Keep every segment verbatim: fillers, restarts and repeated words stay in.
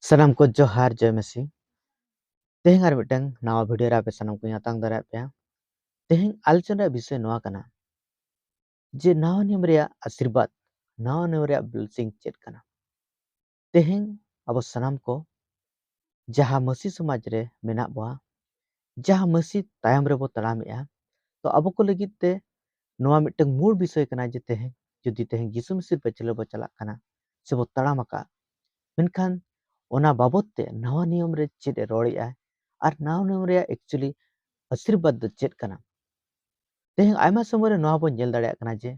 ᱥᱟᱱᱟᱢ ᱠᱚ ᱡᱚᱦᱟᱨ, ᱡᱚᱭ ᱢᱟᱹᱥᱤ᱾ ᱛᱮᱦᱮᱧ ᱟᱨ ᱢᱤᱫᱴᱟᱝ ᱱᱟᱣᱟ ᱵᱷᱤᱰᱤᱭᱳ ᱨᱮ ᱟᱯᱮ ᱥᱟᱱᱟᱢ ᱠᱚᱧ ᱟᱛᱟᱝ ᱫᱟᱨᱟᱭᱮᱫ ᱯᱮᱭᱟ᱾ ᱛᱮᱦᱮᱧ ᱟᱞᱳᱪᱚᱱᱟ ᱨᱮᱭᱟᱜ ᱵᱤᱥᱚᱭ ᱱᱚᱣᱟ ᱠᱟᱱᱟ ᱡᱮ ᱱᱟᱣᱟ ᱱᱤᱭᱚᱢ ᱨᱮᱭᱟᱜ ᱟᱥᱤᱨᱵᱟᱫᱽ, ᱱᱟᱣᱟ ᱱᱤᱭᱚᱢ ᱨᱮᱭᱟᱜ ᱵᱞᱮᱥᱤᱝ ᱪᱮᱫ ᱠᱟᱱᱟ? ᱛᱮᱦᱮᱧ ᱟᱵᱚ ᱥᱟᱱᱟᱢ ᱠᱚ ᱡᱟᱦᱟᱸ ᱢᱟᱹᱥᱤ ᱥᱚᱢᱟᱡᱽ ᱨᱮ ᱢᱮᱱᱟᱜ ᱵᱚᱣᱟ, ᱡᱟᱦᱟᱸ ᱢᱟᱹᱥᱤ ᱛᱟᱭᱚᱢ ᱨᱮᱵᱚ ᱛᱟᱲᱟᱢᱮᱜᱼᱟ, ᱛᱚ ᱟᱵᱚ ᱠᱚ ᱞᱟᱹᱜᱤᱫ ᱛᱮ ᱱᱚᱣᱟ ᱢᱤᱫᱴᱟᱝ ᱢᱩᱞ ᱵᱤᱥᱚᱭ ᱠᱟᱱᱟ ᱡᱮ ᱛᱮᱦᱮᱧ ᱡᱩᱫᱤ ᱛᱮᱦᱮᱧ ᱡᱤᱥᱩ ᱢᱟᱹᱥᱤ ᱯᱟᱹᱪᱷᱞᱟᱹ ᱵᱚ ᱪᱟᱞᱟᱜ ᱠᱟᱱᱟ ᱥᱮᱵᱚ ᱛᱟᱲᱟᱢ ᱟᱠᱟᱫ, ᱢᱮᱱᱠᱷᱟᱱ ᱚᱱᱟ ᱵᱟᱵᱚᱛ ᱛᱮ ᱱᱟᱣᱟ ᱱᱤᱭᱚᱢ ᱨᱮ ᱪᱮᱫ ᱮ ᱨᱚᱲᱮᱜᱼᱟ ᱟᱨ ᱱᱟᱣᱟ ᱱᱤᱭᱚᱢ ᱨᱮᱭᱟᱜ actually ᱟᱥᱤᱨᱵᱟᱫᱽ ᱫᱚ ᱪᱮᱫ ᱠᱟᱱᱟ? ᱛᱮᱦᱮᱧ ᱟᱭᱢᱟ ᱥᱚᱢᱚᱭ ᱨᱮ ᱱᱚᱣᱟ ᱵᱚᱱ ᱧᱮᱞ ᱫᱟᱲᱮᱭᱟᱜ ᱠᱟᱱᱟ ᱡᱮ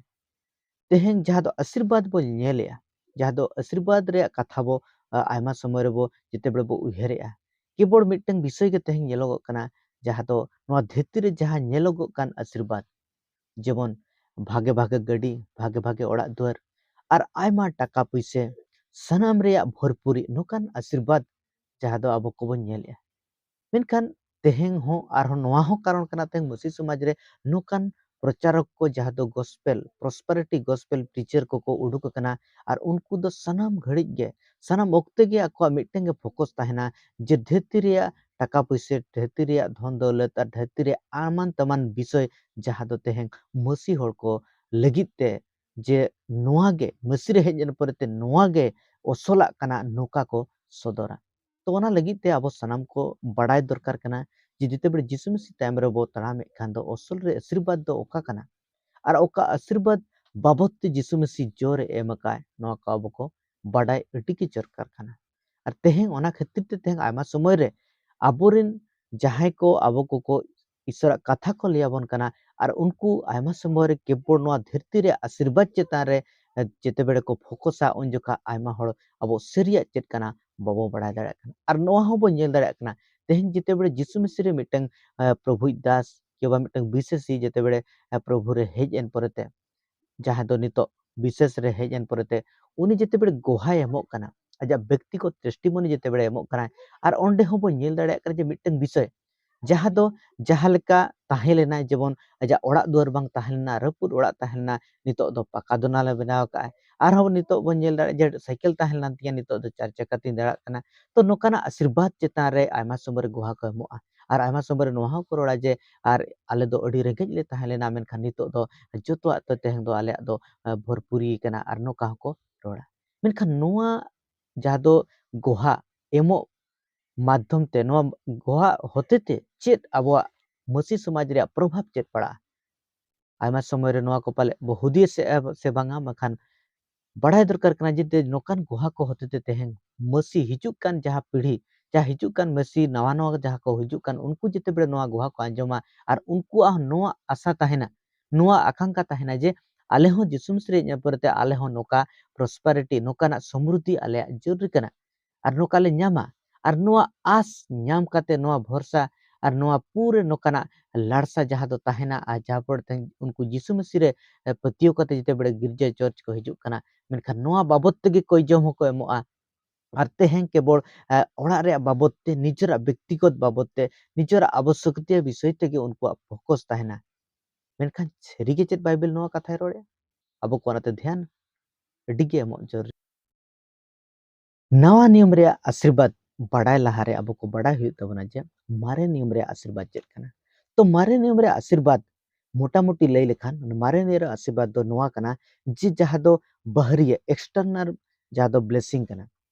ᱛᱮᱦᱮᱧ ᱡᱟᱦᱟᱸ ᱫᱚ ᱟᱥᱤᱨᱵᱟᱫᱽ ᱵᱚᱱ ᱧᱮᱞᱮᱜᱼᱟ, ᱡᱟᱦᱟᱸ ᱫᱚ ᱟᱥᱤᱨᱵᱟᱫᱽ ᱨᱮᱭᱟᱜ ᱠᱟᱛᱷᱟ ᱵᱚ, ᱟ, ᱟᱭᱢᱟ ᱥᱚᱢᱚᱭ ᱨᱮᱵᱚ ᱡᱮᱛᱮ ᱵᱮᱲᱮ ᱵᱚ ᱩᱭᱦᱟᱹᱨᱮᱜᱼᱟ, ᱠᱮᱵᱚᱞ ᱢᱤᱫᱴᱟᱝ ᱵᱤᱥᱚᱭ ᱜᱮ ᱛᱮᱦᱮᱧ ᱧᱮᱞᱚᱜᱚᱜ ᱠᱟᱱᱟ, ᱡᱟᱦᱟᱸ ᱫᱚ ᱱᱚᱣᱟ ᱫᱷᱟᱹᱨᱛᱤ ᱨᱮ ᱡᱟᱦᱟᱸ ᱧᱮᱞᱚᱜᱚᱜ ᱠᱟᱱ ᱟᱥᱤᱨᱵᱟᱫᱽ, ᱡᱮᱢᱚᱱ ᱵᱷᱟᱜᱮ ᱵᱷᱟᱜᱮ ᱜᱟᱹᱰᱤ, ᱵᱷᱟᱜᱮ ᱵᱷᱟᱜᱮ ᱚᱲᱟᱜ ᱫᱩᱣᱟᱹᱨ, ᱟᱨ ᱟᱭᱢᱟ ᱴᱟᱠᱟ ᱯᱩᱭᱥᱟᱹ, ᱥᱟᱱᱟᱢ ᱨᱮᱭᱟᱜ ᱵᱷᱚᱨᱯᱩᱨᱤ ᱱᱚᱝᱠᱟᱱ ᱟᱥᱤᱨᱵᱟᱫᱽ ᱡᱟᱦᱟᱸ ᱫᱚ ᱟᱵᱚ ᱠᱚᱵᱚᱱ ᱧᱮᱞᱮᱜᱼᱟ᱾ ᱢᱮᱱᱠᱷᱟᱱ ᱛᱮᱦᱮᱧ ᱦᱚᱸ ᱟᱨᱦᱚᱸ ᱱᱚᱣᱟ ᱦᱚᱸ ᱠᱟᱨᱚᱱ ᱠᱟᱱᱟ, ᱛᱮᱦᱮᱧ ᱢᱟᱹᱥᱤ ᱥᱚᱢᱟᱡᱽ ᱨᱮ ᱱᱚᱝᱠᱟᱱ ᱯᱨᱚᱪᱟᱨᱚᱠ ᱠᱚ ᱡᱟᱦᱟᱸ ᱫᱚ gospel, prosperity gospel preacher ᱠᱚᱠᱚ ᱩᱰᱩᱠ ᱟᱠᱟᱱᱟ᱾ ᱟᱨ ᱩᱱᱠᱩ ᱫᱚ ᱥᱟᱱᱟᱢ ᱜᱷᱟᱹᱲᱤᱡ ᱜᱮ, ᱥᱟᱱᱟᱢ ᱚᱠᱛᱮ ᱜᱮ ᱟᱠᱚᱣᱟᱜ ᱢᱤᱫᱴᱟᱝ ᱜᱮ focus ᱛᱟᱦᱮᱱᱟ ᱡᱮ ᱫᱷᱟᱹᱨᱛᱤ ᱨᱮᱭᱟᱜ ᱴᱟᱠᱟ ᱯᱩᱭᱥᱟᱹ, ᱫᱷᱟᱹᱨᱛᱤ ᱨᱮᱭᱟᱜ ᱫᱷᱚᱱ ᱫᱚᱣᱞᱚᱛ ᱟᱨ ᱫᱷᱟᱹᱨᱛᱤ ᱨᱮᱭᱟᱜ ᱮᱢᱟᱱ ᱛᱮᱢᱟᱱ ᱵᱤᱥᱚᱭ ᱡᱟᱦᱟᱸ ᱫᱚ ᱛᱮᱦᱮᱧ ᱢᱟᱹᱥᱤ ᱦᱚᱲ ᱠᱚ ᱞᱟᱹᱜᱤᱫ ᱛᱮ ᱡᱮ ᱱᱚᱣᱟ ᱜᱮ ᱢᱟᱹᱥᱤ ᱨᱮ ᱦᱮᱡ ᱮᱱ ᱯᱚᱨᱮᱛᱮ ᱱᱚᱣᱟ ᱜᱮ ᱚᱥᱚᱞᱟᱜ ᱠᱟᱱᱟ, ᱱᱚᱝᱠᱟ ᱠᱚ ᱥᱚᱫᱚᱨᱟ᱾ ᱛᱚ ᱚᱱᱟ ᱞᱟᱹᱜᱤᱫ ᱛᱮ ᱟᱵᱚ ᱥᱟᱱᱟᱢ ᱠᱚ ᱵᱟᱲᱟᱭ ᱫᱚᱨᱠᱟᱨ ᱠᱟᱱᱟ ᱡᱮ ᱡᱮᱛᱮ ᱵᱮᱲᱮ ᱡᱤᱥᱩ ᱢᱟᱹᱥᱤ ᱛᱟᱭᱚᱢ ᱨᱮᱵᱚ ᱛᱟᱲᱟᱢᱮᱫ ᱠᱷᱟᱱ ᱫᱚ ᱚᱥᱚᱞ ᱨᱮ ᱟᱥᱤᱨᱵᱟᱫᱽ ᱫᱚ ᱚᱠᱟ ᱠᱟᱱᱟ ᱟᱨ ᱚᱠᱟ ᱟᱥᱤᱨᱵᱟᱫᱽ ᱵᱟᱵᱚᱛ ᱛᱮ ᱡᱤᱥᱩ ᱢᱟᱹᱥᱤ ᱡᱳᱨ ᱮ ᱮᱢ ᱟᱠᱟᱫ, ᱱᱚᱣᱟ ᱠᱚ ᱟᱵᱚ ᱠᱚ ᱵᱟᱰᱟᱭ ᱟᱹᱰᱤ ᱜᱮ ᱫᱚᱨᱠᱟᱨ ᱠᱟᱱᱟ᱾ ᱟᱨ ᱛᱮᱦᱮᱧ ᱚᱱᱟ ᱠᱷᱟᱹᱛᱤᱨ ᱛᱮ ᱛᱮᱦᱮᱧ ᱟᱭᱢᱟ ᱥᱚᱢᱚᱭ ᱨᱮ ᱟᱵᱚᱨᱮᱱ ᱡᱟᱦᱟᱸᱭ ᱠᱚ ᱟᱵᱚ ᱠᱚᱠᱚ ᱤᱥᱚᱨᱟᱜ ᱠᱟᱛᱷᱟ ᱠᱚ ᱞᱟᱹᱭ ᱟᱵᱚᱱ ᱠᱟᱱᱟ, ᱟᱨ ᱩᱱᱠᱩ ᱟᱭᱢᱟ ᱥᱚᱢᱚᱭ ᱨᱮ ᱠᱮᱵᱚᱞ ᱱᱚᱣᱟ ᱫᱷᱟᱹᱨᱛᱤ ᱨᱮᱭᱟᱜ ᱟᱥᱤᱨᱵᱟᱫᱽ ᱪᱮᱛᱟᱱ ᱨᱮ, ᱮ, ᱡᱮᱛᱮ ᱵᱮᱲᱮ ᱠᱚ ᱯᱷᱳᱠᱚᱥᱟ, ᱩᱱ ᱡᱚᱠᱷᱟ ᱟᱭᱢᱟ ᱦᱚᱲ ᱟᱵᱚ ᱥᱟᱹᱨᱤᱭᱟᱜ ᱪᱮᱫ ᱠᱟᱱᱟ ᱵᱟᱵᱚ ᱵᱟᱲᱟᱭ ᱫᱟᱲᱮᱭᱟᱜ ᱠᱟᱱᱟ᱾ ᱟᱨ ᱱᱚᱣᱟ ᱦᱚᱸᱵᱚ ᱧᱮᱞ ᱫᱟᱲᱮᱭᱟᱜ ᱠᱟᱱᱟ, ᱛᱮᱦᱮᱧ ᱡᱮᱛᱮ ᱵᱮᱲᱮ ᱡᱤᱥᱩ ᱢᱤᱥᱤ ᱨᱮ ᱢᱤᱫᱴᱟᱝ, ᱮ, ᱯᱨᱚᱵᱷᱩᱭᱤᱡ ᱫᱟᱥ ᱠᱤ ᱵᱟ ᱢᱤᱫᱴᱟᱝ ᱵᱤᱥᱮᱥᱤ ᱡᱮᱛᱮ ᱵᱮᱲᱮ, ᱮ, ᱯᱨᱚᱵᱷᱩ ᱨᱮ ᱦᱮᱡ ᱮᱱ ᱯᱚᱨᱮᱛᱮ, ᱡᱟᱦᱟᱸ ᱫᱚ ᱱᱤᱛᱚᱜ ᱵᱤᱥᱮᱥ ᱨᱮ ᱦᱮᱡ ᱮᱱ ᱯᱚᱨᱮᱛᱮ ᱩᱱᱤ ᱡᱮᱛᱮ ᱵᱮᱲᱮ ᱜᱚᱦᱟᱭ ᱮᱢᱚᱜ ᱠᱟᱱᱟ, ᱟᱡᱟᱜ ᱵᱮᱠᱛᱤᱜᱚᱛ testimony ᱡᱮᱛᱮ ᱵᱮᱲᱮ ᱮᱢᱚᱜ ᱠᱟᱱᱟᱭ, ᱟᱨ ᱚᱸᱰᱮ ᱦᱚᱸᱵᱚ ᱧᱮᱞ ᱫᱟᱲᱮᱭᱟᱜ ᱠᱟᱱᱟ ᱡᱮ ᱢᱤᱫᱴᱟᱝ ᱵᱤᱥᱚᱭ ᱡᱟᱦᱟᱸ ᱫᱚ ᱡᱟᱦᱟᱸ ᱞᱮᱠᱟ ᱛᱟᱦᱮᱸ ᱞᱮᱱᱟ, ᱡᱮᱢᱚᱱ ᱟᱡᱟᱜ ᱚᱲᱟᱜ ᱫᱩᱣᱟᱹᱨ ᱵᱟᱝ ᱛᱟᱦᱮᱸ ᱞᱮᱱᱟ, ᱨᱟᱹᱯᱩᱫ ᱚᱲᱟᱜ ᱛᱟᱦᱮᱸ ᱞᱮᱱᱟ, ᱱᱤᱛᱚᱜ ᱫᱚ ᱯᱟᱠᱟ ᱫᱚᱱᱟᱞᱮ ᱵᱮᱱᱟᱣ ᱟᱠᱟᱫᱼᱟ᱾ ᱟᱨᱦᱚᱸ ᱱᱤᱛᱚᱜ ᱵᱚᱱ ᱧᱮᱞ ᱫᱟᱲᱮᱭᱟᱜᱼᱟ ᱡᱮ ᱥᱟᱭᱠᱮᱞ ᱛᱟᱦᱮᱸ ᱞᱮᱱ ᱛᱤᱧᱟᱹ, ᱱᱤᱛᱚᱜ ᱫᱚ ᱪᱟᱨ ᱪᱟᱠᱟ ᱛᱤᱧ ᱫᱟᱹᱲᱟᱜ ᱠᱟᱱᱟ᱾ ᱛᱚ ᱱᱚᱝᱠᱟᱱᱟᱜ ᱟᱥᱤᱨᱵᱟᱫᱽ ᱪᱮᱛᱟᱱ ᱨᱮ ᱟᱭᱢᱟ ᱥᱚᱢᱚᱭ ᱨᱮ ᱜᱚᱦᱟ ᱠᱚ ᱮᱢᱚᱜᱼᱟ᱾ ᱟᱨ ᱟᱭᱢᱟ ᱥᱚᱢᱚᱭ ᱨᱮ ᱱᱚᱣᱟ ᱦᱚᱸᱠᱚ ᱨᱚᱲᱟ ᱡᱮ, ᱟᱨ ᱟᱞᱮ ᱫᱚ ᱟᱹᱰᱤ ᱨᱮᱸᱜᱮᱡ ᱞᱮ ᱛᱟᱦᱮᱸ ᱞᱮᱱᱟ, ᱢᱮᱱᱠᱷᱟᱱ ᱱᱤᱛᱚᱜ ᱫᱚ ᱡᱚᱛᱚᱣᱟᱜ ᱛᱮ ᱛᱮᱦᱮᱧ ᱫᱚ ᱟᱞᱮᱭᱟᱜ ᱫᱚ ᱵᱷᱚᱨᱯᱩᱨᱤ ᱠᱟᱱᱟ, ᱟᱨ ᱱᱚᱝᱠᱟ ᱦᱚᱸᱠᱚ ᱨᱚᱲᱟ᱾ ᱢᱮᱱᱠᱷᱟᱱ ᱱᱚᱣᱟ ᱡᱟᱦᱟᱸ ᱫᱚ ᱜᱚᱦᱟ ᱮᱢᱚᱜ ᱢᱟᱫᱽᱫᱷᱚᱢ ᱛᱮ, ᱱᱚᱣᱟ ᱜᱚᱦᱟ ᱦᱚᱛᱮᱛᱮ ᱪᱮᱫ ᱟᱵᱚᱣᱟᱜ ᱢᱟᱹᱥᱤ ᱥᱚᱢᱟᱡᱽ ᱨᱮᱭᱟᱜ ᱯᱨᱚᱵᱷᱟᱵᱽ ᱪᱮᱫ ᱯᱟᱲᱟᱜᱼᱟ? ᱟᱭᱢᱟ ᱥᱚᱢᱚᱭ ᱨᱮ ᱱᱚᱣᱟ ᱠᱚ ᱯᱟᱞᱮ ᱵᱚ ᱦᱩᱫᱤᱥᱮᱜᱼᱟ ᱥᱮ ᱵᱟᱝᱟ, ᱵᱟᱠᱷᱟᱱ ᱵᱟᱲᱟᱭ ᱫᱚᱨᱠᱟᱨ ᱠᱟᱱᱟ ᱡᱮ ᱱᱚᱝᱠᱟᱱ ᱜᱚᱦᱟ ᱠᱚ ᱦᱚᱛᱮᱛᱮ ᱛᱮᱦᱮᱧ ᱢᱟᱹᱥᱤ ᱦᱤᱡᱩᱜ ᱠᱟᱱ ᱡᱟᱦᱟᱸ ᱯᱤᱲᱦᱤ, ᱡᱟᱦᱟᱸ ᱦᱤᱡᱩᱜ ᱠᱟᱱ ᱢᱟᱹᱥᱤ ᱱᱟᱣᱟ ᱱᱟᱣᱟ ᱡᱟᱦᱟᱸ ᱠᱚ ᱦᱤᱡᱩᱜ ᱠᱟᱱ, ᱩᱱᱠᱩ ᱡᱮᱛᱮ ᱵᱮᱲᱮ ᱱᱚᱣᱟ ᱜᱚᱦᱟ ᱠᱚ ᱟᱸᱡᱚᱢᱟ ᱟᱨ ᱩᱱᱠᱩᱣᱟᱜ ᱦᱚᱸ ᱱᱚᱣᱟ ᱟᱥᱟ ᱛᱟᱦᱮᱱᱟ, ᱱᱚᱣᱟ ᱟᱠᱟᱝᱠᱷᱟ ᱛᱟᱦᱮᱱᱟ ᱡᱮ ᱟᱞᱮ ᱦᱚᱸ ᱡᱤᱥᱩ ᱢᱟᱹᱥᱤ ᱨᱮ ᱧᱮᱞ ᱯᱚᱨᱮᱛᱮ ᱟᱞᱮ ᱦᱚᱸ ᱱᱚᱝᱠᱟ prosperity, ᱱᱚᱝᱠᱟᱱᱟᱜ ᱥᱚᱢᱨᱩᱫᱷᱤ ᱟᱞᱮᱭᱟᱜ ᱡᱟᱹᱨᱩᱲ ᱠᱟᱱᱟ᱾ ᱟᱨ ᱱᱚᱝᱠᱟ ᱞᱮ ᱧᱟᱢᱟ᱾ ᱟᱨ ᱱᱚᱣᱟ ᱟᱥ ᱧᱟᱢ ᱠᱟᱛᱮ, ᱱᱚᱣᱟ ᱵᱷᱚᱨᱥᱟ ᱟᱨ ᱱᱚᱣᱟ ᱯᱩᱨᱟᱹ ᱱᱚᱝᱠᱟᱱᱟᱜ ᱞᱟᱲᱥᱟ ᱡᱟᱦᱟᱸ ᱫᱚ ᱛᱟᱦᱮᱱᱟ, ᱟᱨ ᱡᱟᱦᱟᱸ ᱯᱚᱨᱮ ᱛᱮ ᱩᱱᱠᱩ ᱡᱤᱥᱩ ᱢᱟᱹᱥᱤ ᱨᱮ, ᱮ, ᱯᱟᱹᱛᱭᱟᱹᱣ ᱠᱟᱛᱮ ᱡᱮᱛᱮ ᱵᱮᱲᱮ ᱜᱤᱨᱡᱟᱹ ᱪᱚᱨᱪ ᱠᱚ ᱦᱤᱡᱩᱜ ᱠᱟᱱᱟ, ᱢᱮᱱᱠᱷᱟᱱ ᱱᱚᱣᱟ ᱵᱟᱵᱚᱛ ᱛᱮᱜᱮ ᱠᱚᱭ ᱡᱚᱢ ᱦᱚᱸᱠᱚ ᱮᱢᱚᱜᱼᱟ᱾ ᱟᱨ ᱛᱮᱦᱮᱧ ᱠᱮᱵᱚᱞ, ᱮ, ᱚᱲᱟᱜ ᱨᱮᱭᱟᱜ ᱵᱟᱵᱚᱛ ᱛᱮ, ᱱᱤᱡᱮᱨᱟᱜ ᱵᱮᱠᱛᱤᱜᱚᱛ ᱵᱟᱵᱚᱛ ᱛᱮ, ᱱᱤᱡᱮᱨᱟᱜ ᱟᱵᱚᱥᱭᱚᱠᱤᱭᱟᱹ ᱵᱤᱥᱚᱭ ᱛᱮᱜᱮ ᱩᱱᱠᱩᱣᱟᱜ ᱯᱷᱳᱠᱟᱥ ᱛᱟᱦᱮᱱᱟ᱾ ᱢᱮᱱᱠᱷᱟᱱ ᱥᱟᱹᱨᱤᱜᱮ ᱪᱮᱫ ᱵᱟᱭᱵᱮᱞ ᱱᱚᱣᱟ ᱠᱟᱛᱷᱟᱭ ᱨᱚᱲᱮᱫᱼᱟ? ᱟᱵᱚ ᱠᱚ ᱚᱱᱟᱛᱮ ᱫᱷᱮᱭᱟᱱ ᱟᱹᱰᱤ ᱜᱮ ᱮᱢᱚᱜ ᱡᱟᱹᱨᱩᱲ᱾ ᱱᱟᱣᱟ ᱱᱤᱭᱚᱢ ᱨᱮᱭᱟᱜ ᱟᱥᱤᱨᱵᱟᱫᱽ ᱵᱟᱰᱟᱭ ᱞᱟᱦᱟᱨᱮ ᱟᱵᱚ ᱠᱚ ᱵᱟᱰᱟᱭ ᱦᱩᱭᱩᱜ ᱛᱟᱵᱚᱱᱟ ᱡᱮ ᱢᱟᱨᱮ ᱱᱤᱭᱚᱢ ᱨᱮᱭᱟᱜ ᱟᱥᱤᱨᱵᱟᱫᱽ ᱪᱮᱫ ᱠᱟᱱᱟ᱾ ᱛᱚ ᱢᱟᱨᱮ ᱱᱤᱭᱚᱢ ᱨᱮᱭᱟᱜ ᱟᱥᱤᱨᱵᱟᱫᱽ ᱢᱚᱴᱟᱢᱩᱴᱤ ᱞᱟᱹᱭ ᱞᱮᱠᱷᱟᱱ, ᱢᱟᱨᱮ ᱱᱤᱭᱚᱢ ᱨᱮᱭᱟᱜ ᱟᱥᱤᱨᱵᱟᱫᱽ ᱫᱚ ᱱᱚᱣᱟ ᱠᱟᱱᱟ ᱡᱮ ᱡᱟᱦᱟᱸ ᱫᱚ ᱵᱟᱦᱨᱤᱭᱟᱹ, external ᱡᱟᱦᱟᱸ ᱫᱚ blessing ᱠᱟᱱᱟ᱾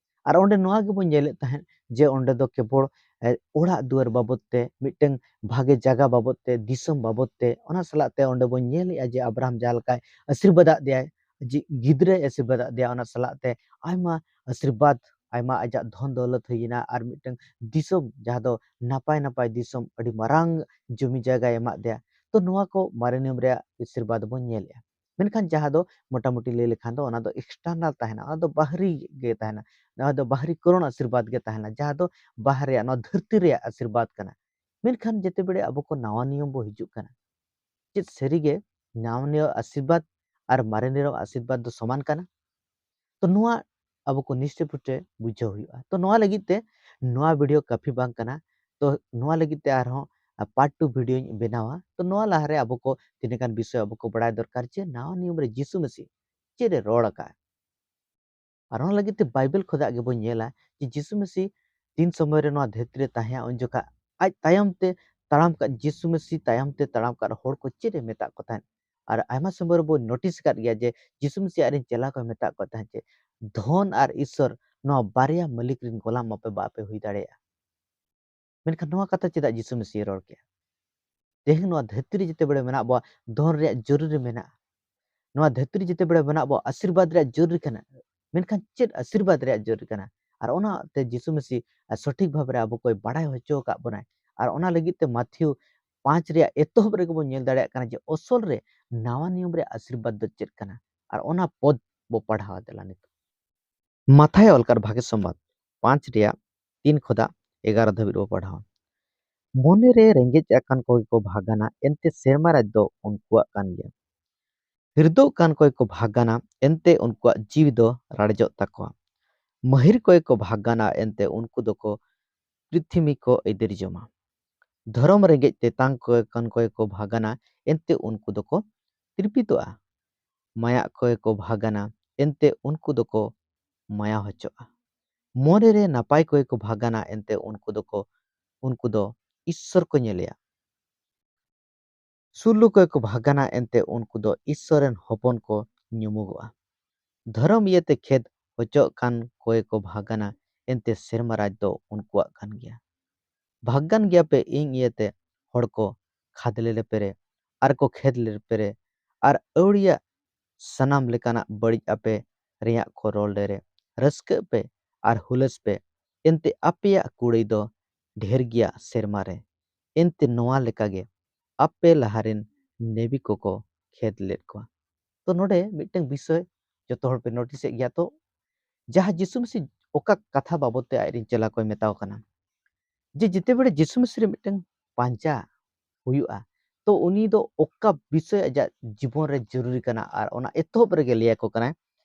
ᱟᱨ ᱚᱸᱰᱮ ᱱᱚᱣᱟ ᱜᱮᱵᱚᱱ ᱧᱮᱞᱮᱫ ᱛᱟᱦᱮᱸᱫ ᱡᱮ ᱚᱸᱰᱮ ᱫᱚ ᱠᱮᱵᱚᱞ, ᱮ, ᱚᱲᱟᱜ ᱫᱩᱣᱟᱹᱨ ᱵᱟᱵᱚᱫ ᱛᱮ, ᱢᱤᱫᱴᱟᱝ ᱵᱷᱟᱜᱮ ᱡᱟᱭᱜᱟ ᱵᱟᱵᱚᱫ ᱛᱮ, ᱫᱤᱥᱚᱢ ᱵᱟᱵᱚᱫ ᱛᱮ, ᱚᱱᱟ ᱥᱟᱞᱟᱜ ᱛᱮ ᱚᱸᱰᱮ ᱵᱚᱱ ᱧᱮᱞᱮᱫᱼᱟ ᱡᱮ ᱟᱵᱨᱟᱦᱟᱢ ᱡᱟᱦᱟᱸ ᱞᱮᱠᱟᱭ ᱟᱥᱤᱨᱵᱟᱫᱟᱜ ᱫᱮᱭᱟᱭ, ᱡᱮ ᱜᱤᱫᱽᱨᱟᱹᱭ ᱟᱥᱤᱨᱵᱟᱫᱟᱜ ᱫᱮᱭᱟ, ᱚᱱᱟ ᱥᱟᱞᱟᱜ ᱛᱮ ᱟᱭᱢᱟ ᱟᱥᱤᱨᱵᱟᱫᱽ, ᱟᱭᱢᱟ ᱟᱡᱟᱜ ᱫᱷᱚᱱ ᱫᱚᱣᱞᱚᱛ ᱦᱩᱭᱮᱱᱟ, ᱟᱨ ᱢᱤᱫᱴᱟᱝ ᱫᱤᱥᱚᱢ ᱡᱟᱦᱟᱸ ᱫᱚ ᱱᱟᱯᱟᱭ ᱱᱟᱯᱟᱭ ᱫᱤᱥᱚᱢ, ᱟᱹᱰᱤ ᱢᱟᱨᱟᱝ ᱡᱚᱢᱤ ᱡᱟᱭᱜᱟᱭ ᱮᱢᱟᱜ ᱫᱮᱭᱟ᱾ ᱛᱚ ᱱᱚᱣᱟ ᱠᱚ ᱢᱟᱨᱮ ᱱᱤᱭᱚᱢ ᱨᱮᱭᱟᱜ ᱟᱥᱤᱨᱵᱟᱫᱽ ᱵᱚᱱ ᱧᱮᱞᱮᱫᱼᱟ᱾ ᱢᱮᱱᱠᱷᱟᱱ ᱡᱟᱦᱟᱸ ᱫᱚ ᱢᱚᱴᱟᱢᱩᱴᱤ ᱞᱟᱹᱭ ᱞᱮᱠᱷᱟᱱ ᱫᱚ ᱚᱱᱟ ᱫᱚ external ᱛᱟᱦᱮᱱᱟ, ᱚᱱᱟ ᱫᱚ ᱵᱟᱦᱨᱤ ᱜᱮ ᱛᱟᱦᱮᱱᱟ, ᱱᱚᱣᱟ ᱫᱚ ᱵᱟᱦᱨᱤ ᱠᱚᱨᱚᱱ ᱟᱥᱤᱨᱵᱟᱫᱽ ᱜᱮ ᱛᱟᱦᱮᱱᱟ, ᱡᱟᱦᱟᱸ ᱫᱚ ᱵᱟᱦᱨᱮ ᱨᱮᱭᱟᱜ, ᱱᱚᱣᱟ ᱫᱷᱟᱹᱨᱛᱤ ᱨᱮᱭᱟᱜ ᱟᱥᱤᱨᱵᱟᱫᱽ ᱠᱟᱱᱟ᱾ ᱢᱮᱱᱠᱷᱟᱱ ᱡᱮᱛᱮ ᱵᱮᱲᱮ ᱟᱵᱚ ᱠᱚ ᱱᱟᱣᱟ ᱱᱤᱭᱚᱢ ᱵᱚ ᱦᱤᱡᱩᱜ ᱠᱟᱱᱟ, ᱪᱮᱫ ᱥᱟᱹᱨᱤᱜᱮ ᱱᱟᱣᱟ ᱱᱤᱭᱚᱢ ᱟᱥᱤᱨᱵᱟᱫᱽ ᱟᱨ ᱢᱟᱨᱮ ᱱᱤᱭᱚᱢ ᱟᱥᱤᱨᱵᱟᱫᱽ ᱫᱚ ᱥᱚᱢᱟᱱ ᱠᱟᱱᱟ? ᱛᱚ ᱱᱚᱣᱟ ᱟᱵᱚ ᱠᱚ ᱱᱤᱥᱴᱮ ᱯᱩᱥᱴᱮ ᱵᱩᱡᱷᱟᱹᱣ ᱦᱩᱭᱩᱜᱼᱟ᱾ ᱛᱚ ᱱᱚᱣᱟ ᱞᱟᱹᱜᱤᱫ ᱛᱮ ᱱᱚᱣᱟ ᱵᱷᱤᱰᱤᱭᱳ ᱠᱟᱯᱷᱤ ᱵᱟᱝ ᱠᱟᱱᱟ, ᱛᱚ ᱱᱚᱣᱟ ᱞᱟᱹᱜᱤᱫ ᱛᱮ ᱟᱨᱦᱚᱸ ᱯᱟᱨᱴ ᱴᱩ ᱵᱷᱤᱰᱤᱭᱳᱧ ᱵᱮᱱᱟᱣᱟ᱾ ᱛᱚ ᱱᱚᱣᱟ ᱞᱟᱦᱟᱨᱮ ᱟᱵᱚ ᱠᱚ ᱛᱤᱱᱟᱹᱜ ᱜᱟᱱ ᱵᱤᱥᱚᱭ ᱟᱵᱚ ᱠᱚ ᱵᱟᱲᱟᱭ ᱫᱚᱨᱠᱟᱨ ᱡᱮ ᱱᱟᱣᱟ ᱱᱤᱭᱚᱢ ᱨᱮ ᱡᱤᱥᱩ ᱢᱟᱹᱥᱤ ᱪᱮᱫ ᱮ ᱨᱚᱲ ᱟᱠᱟᱫᱼᱟ᱾ ᱟᱨ ᱚᱱᱟ ᱞᱟᱹᱜᱤᱫ ᱛᱮ ᱵᱟᱭᱵᱮᱞ ᱠᱷᱚᱱᱟᱜ ᱜᱮᱵᱚᱱ ᱧᱮᱞᱟ ᱡᱮ ᱡᱤᱥᱩ ᱢᱟᱹᱥᱤ ᱛᱤᱱ ᱥᱚᱢᱚᱭ ᱨᱮ ᱱᱚᱣᱟ ᱫᱷᱟᱹᱨᱛᱤ ᱨᱮ ᱛᱟᱦᱮᱸ, ᱩᱱ ᱡᱚᱠᱷᱟᱜ ᱟᱡ ᱛᱟᱭᱚᱢ ᱛᱮ ᱛᱟᱲᱟᱢ ᱠᱟᱜ, ᱡᱤᱥᱩ ᱢᱟᱹᱥᱤ ᱛᱟᱭᱚᱢ ᱛᱮ ᱛᱟᱲᱟᱢ ᱠᱟᱜ ᱦᱚᱲ ᱠᱚ ᱪᱮᱫ ᱮ ᱢᱮᱛᱟᱜ ᱠᱚ ᱛᱟᱦᱮᱸᱫ? ᱟᱨ ᱟᱭᱢᱟ ᱥᱚᱢᱚᱭ ᱨᱮᱵᱚᱱ ᱱᱳᱴᱤᱥ ᱟᱠᱟᱫ ᱜᱮᱭᱟ ᱡᱮ ᱡᱤᱥᱩ ᱢᱟᱹᱥᱤ ᱟᱡ ᱨᱮᱱ ᱪᱮᱞᱟ ᱠᱚᱭ ᱢᱮᱛᱟᱜ ᱠᱚ ᱛᱟᱦᱮᱸᱫ ᱡᱮ, "ᱫᱷᱚᱱ ᱟᱨ ᱤᱥᱥᱚᱨ, ᱱᱚᱣᱟ ᱵᱟᱨᱭᱟ ᱢᱟᱹᱞᱤᱠ ᱨᱮᱱ ᱜᱳᱞᱟᱢ ᱢᱟᱯᱮ ᱵᱟᱯᱮ ᱦᱩᱭ ᱫᱟᱲᱮᱭᱟᱜᱼᱟ᱾" ᱢᱮᱱᱠᱷᱟᱱ ᱱᱚᱣᱟ ᱠᱟᱛᱷᱟ ᱪᱮᱫᱟᱜ ᱡᱤᱥᱩ ᱢᱟᱹᱥᱤᱭ ᱨᱚᱲ ᱠᱮᱜᱼᱟ? ᱛᱮᱦᱮᱧ ᱱᱚᱣᱟ ᱫᱷᱟᱹᱨᱛᱤ ᱨᱮ ᱡᱮᱛᱮ ᱵᱮᱲᱮ ᱢᱮᱱᱟᱜ ᱵᱚᱣᱟ, ᱫᱷᱚᱱ ᱨᱮᱭᱟᱜ ᱡᱚᱨᱩᱨᱤ ᱢᱮᱱᱟᱜᱼᱟ᱾ ᱱᱚᱣᱟ ᱫᱷᱟᱹᱨᱛᱤ ᱨᱮ ᱡᱮᱛᱮ ᱵᱮᱲᱮ ᱢᱮᱱᱟᱜ ᱵᱚᱣᱟ, ᱟᱥᱤᱨᱵᱟᱫᱽ ᱨᱮᱭᱟᱜ ᱡᱚᱨᱩᱨᱤ ᱠᱟᱱᱟ᱾ ᱢᱮᱱᱠᱷᱟᱱ ᱪᱮᱫ ᱟᱥᱤᱨᱵᱟᱫᱽ ᱨᱮᱭᱟᱜ ᱡᱚᱨᱩᱨᱤ ᱠᱟᱱᱟ? ᱟᱨ ᱚᱱᱟᱛᱮ ᱡᱤᱥᱩ ᱢᱟᱹᱥᱤ ᱥᱚᱴᱷᱤᱠ ᱵᱷᱟᱵᱽ ᱨᱮ ᱟᱵᱚ ᱠᱚᱭ ᱵᱟᱲᱟᱭ ᱦᱚᱪᱚ ᱟᱠᱟᱫ ᱵᱚᱱᱟᱭ᱾ ᱟᱨ ᱚᱱᱟ ᱞᱟᱹᱜᱤᱫ ᱛᱮ ᱢᱟᱛᱷᱤᱭᱩ ᱯᱟᱸᱪ ᱨᱮᱭᱟᱜ ᱮᱛᱚᱦᱚᱵ ᱨᱮᱜᱮ ᱵᱚᱱ ᱧᱮᱞ ᱫᱟᱲᱮᱭᱟᱜ ᱠᱟᱱᱟ ᱡᱮ ᱚᱥᱚᱞ ᱨᱮ ᱱᱟᱣᱟ ᱱᱤᱭᱚᱢ ᱨᱮᱭᱟᱜ ᱟᱥᱤᱨᱵᱟᱫᱽ ᱫᱚ ᱪᱮᱫ ᱠᱟᱱᱟ? ᱟᱨ ᱚᱱᱟ ᱯᱚᱫ ᱵᱚ ᱯᱟᱲᱦᱟᱣᱟ᱾ ᱫᱮᱞᱟ ᱱᱤᱛᱚᱜ ᱢᱟᱛᱷᱟᱭ ᱚᱞ ᱠᱟᱫ ᱵᱷᱟᱜᱮ ᱥᱚᱢᱵᱟᱫ ᱯᱟᱸᱪ ᱨᱮᱭᱟᱜ ᱛᱤᱱ ᱠᱷᱚᱱᱟᱜ ᱮᱜᱟᱨᱚ ᱫᱷᱟᱹᱵᱤᱡ ᱵᱚ ᱯᱟᱲᱦᱟᱣᱟ᱾ ᱢᱚᱱᱮ ᱨᱮ ᱨᱮᱸᱜᱮᱡ ᱟᱠᱟᱱ ᱠᱚᱜᱮ ᱠᱚ ᱵᱷᱟᱜᱟᱱᱟ, ᱮᱱᱛᱮ ᱥᱮᱨᱢᱟ ᱨᱟᱡᱽ ᱫᱚ ᱩᱱᱠᱩᱣᱟᱜ ᱠᱟᱱ ᱜᱮᱭᱟ᱾ ᱦᱤᱨᱫᱟᱹᱜ ᱠᱟᱱ ᱠᱚᱜᱮ ᱠᱚ ᱵᱷᱟᱜᱟᱱᱟ, ᱮᱱᱛᱮ ᱩᱱᱠᱩᱣᱟᱜ ᱡᱤᱣᱤ ᱫᱚ ᱨᱟᱲᱮᱡᱚᱜ ᱛᱟᱠᱚᱣᱟ᱾ ᱢᱟᱹᱦᱤᱨ ᱠᱚᱜᱮ ᱠᱚ ᱵᱷᱟᱜᱟᱱᱟ, ᱮᱱᱛᱮ ᱩᱱᱠᱩ ᱫᱚᱠᱚ ᱯᱨᱤᱛᱷᱤᱢᱤ ᱠᱚ ᱟᱹᱭᱫᱟᱹᱨᱤ ᱡᱚᱢᱟ᱾ ᱫᱷᱚᱨᱚᱢ ᱨᱮᱸᱜᱮᱡ ᱛᱮᱛᱟᱝ ᱠᱚᱜᱮ ᱠᱟᱱ ᱠᱚᱜᱮ ᱠᱚ ᱵᱷᱟᱜᱟᱱᱟ, ᱮᱱᱛᱮ ᱩᱱᱠᱩ ᱫᱚᱠᱚ ᱛᱤᱨᱯᱤᱛᱚᱜᱼᱟ᱾ ᱢᱟᱭᱟᱜ ᱠᱚᱜᱮ ᱠᱚ ᱵᱷᱟᱜᱟᱱᱟ, ᱮᱱᱛᱮ ᱩᱱᱠᱩ ᱫᱚᱠᱚ ᱢᱟᱭᱟ ᱦᱚᱪᱚᱜᱼᱟ᱾ ᱢᱚᱱᱮ ᱨᱮ ᱱᱟᱯᱟᱭ ᱠᱚᱜᱮ ᱠᱚ ᱵᱷᱟᱜᱟᱱᱟ, ᱮᱱᱛᱮ ᱩᱱᱠᱩ ᱫᱚᱠᱚ, ᱩᱱᱠᱩ ᱫᱚ ᱤᱥᱥᱚᱨ ᱠᱚ ᱧᱮᱞᱮᱭᱟ᱾ ᱥᱩᱨᱞᱩ ᱠᱚᱜᱮ ᱠᱚ ᱵᱷᱟᱜᱟᱱᱟ, ᱮᱱᱛᱮ ᱩᱱᱠᱩ ᱫᱚ ᱤᱥᱥᱚᱨ ᱨᱮᱱ ᱦᱚᱯᱚᱱ ᱠᱚ ᱧᱩᱢᱩᱜᱚᱜᱼᱟ᱾ ᱫᱷᱚᱨᱚᱢ ᱤᱭᱟᱹᱛᱮ ᱠᱷᱮᱫ ᱦᱚᱪᱚᱜ ᱠᱟᱱ ᱠᱚᱜᱮ ᱠᱚ ᱵᱷᱟᱜᱟᱱᱟ, ᱮᱱᱛᱮ ᱥᱮᱨᱢᱟ ᱨᱟᱡᱽ ᱫᱚ ᱩᱱᱠᱩᱣᱟᱜ ᱠᱟᱱ ᱜᱮᱭᱟ᱾ ᱵᱷᱟᱜᱟᱱ ᱜᱮᱭᱟᱯᱮ ᱤᱧ ᱤᱭᱟᱹᱛᱮ ᱦᱚᱲ ᱠᱚ ᱠᱷᱟᱫᱽᱞᱮ ᱞᱮᱯᱮᱨᱮ ᱟᱨ ᱠᱚ ᱠᱷᱮᱫ ᱞᱮᱯᱮᱨᱮ ᱟᱨ ᱟᱹᱣᱲᱤᱭᱟᱜ ᱥᱟᱱᱟᱢ ᱞᱮᱠᱟᱱᱟᱜ ᱵᱟᱹᱲᱤᱡ ᱟᱯᱮ ᱨᱮᱭᱟᱜ ᱠᱚ ᱨᱚᱲ ᱞᱮᱨᱮ᱾ ᱨᱟᱹᱥᱠᱟᱹᱜ ᱯᱮ ᱟᱨ ᱦᱩᱞᱟᱹᱥ ᱯᱮ, ᱮᱱᱛᱮ ᱟᱯᱮᱭᱟᱜ ᱠᱩᱲᱟᱹᱭ ᱫᱚ ᱰᱷᱮᱨ ᱜᱮᱭᱟ ᱥᱮᱨᱢᱟ ᱨᱮ᱾ ᱮᱱᱛᱮ ᱱᱚᱣᱟ ᱞᱮᱠᱟᱜᱮ ᱟᱯᱮ ᱞᱟᱦᱟᱨᱮᱱ ᱱᱮᱵᱤ ᱠᱚᱠᱚ ᱠᱷᱮᱫ ᱞᱮᱫ ᱠᱚᱣᱟ᱾ ᱛᱚ ᱱᱚᱰᱮ ᱢᱤᱫᱴᱟᱝ ᱵᱤᱥᱚᱭ ᱡᱚᱛᱚ ᱦᱚᱲ ᱯᱮ ᱱᱳᱴᱤᱥᱮᱫ ᱜᱮᱭᱟ᱾ ᱛᱚ ᱡᱟᱦᱟᱸ ᱡᱤᱥᱩ ᱢᱟᱹᱥᱤ ᱚᱠᱟ ᱠᱟᱛᱷᱟ ᱵᱟᱵᱚᱫ ᱛᱮ ᱟᱡᱨᱮᱱ ᱪᱮᱞᱟ ᱠᱚᱭ ᱢᱮᱛᱟᱣ ᱠᱟᱱᱟ, ᱡᱮ ᱡᱮᱛᱮ ᱵᱮᱲᱮ ᱡᱤᱥᱩ ᱢᱟᱹᱥᱤ ᱨᱮ ᱢᱤᱫᱴᱟᱝ ᱯᱟᱸᱡᱟ ᱦᱩᱭᱩᱜᱼᱟ, ᱛᱚ ᱩᱱᱤ ᱫᱚ ᱚᱠᱟ ᱵᱤᱥᱚᱭ ᱟᱡᱟᱜ ᱡᱤᱵᱚᱱ ᱨᱮ ᱡᱚᱨᱩᱨᱤ ᱠᱟᱱᱟ, ᱟᱨ ᱚᱱᱟ ᱮᱛᱚᱦᱚᱵ ᱨᱮᱜᱮ ᱞᱟᱹᱭ ᱟᱠᱚ ᱠᱟᱱᱟᱭ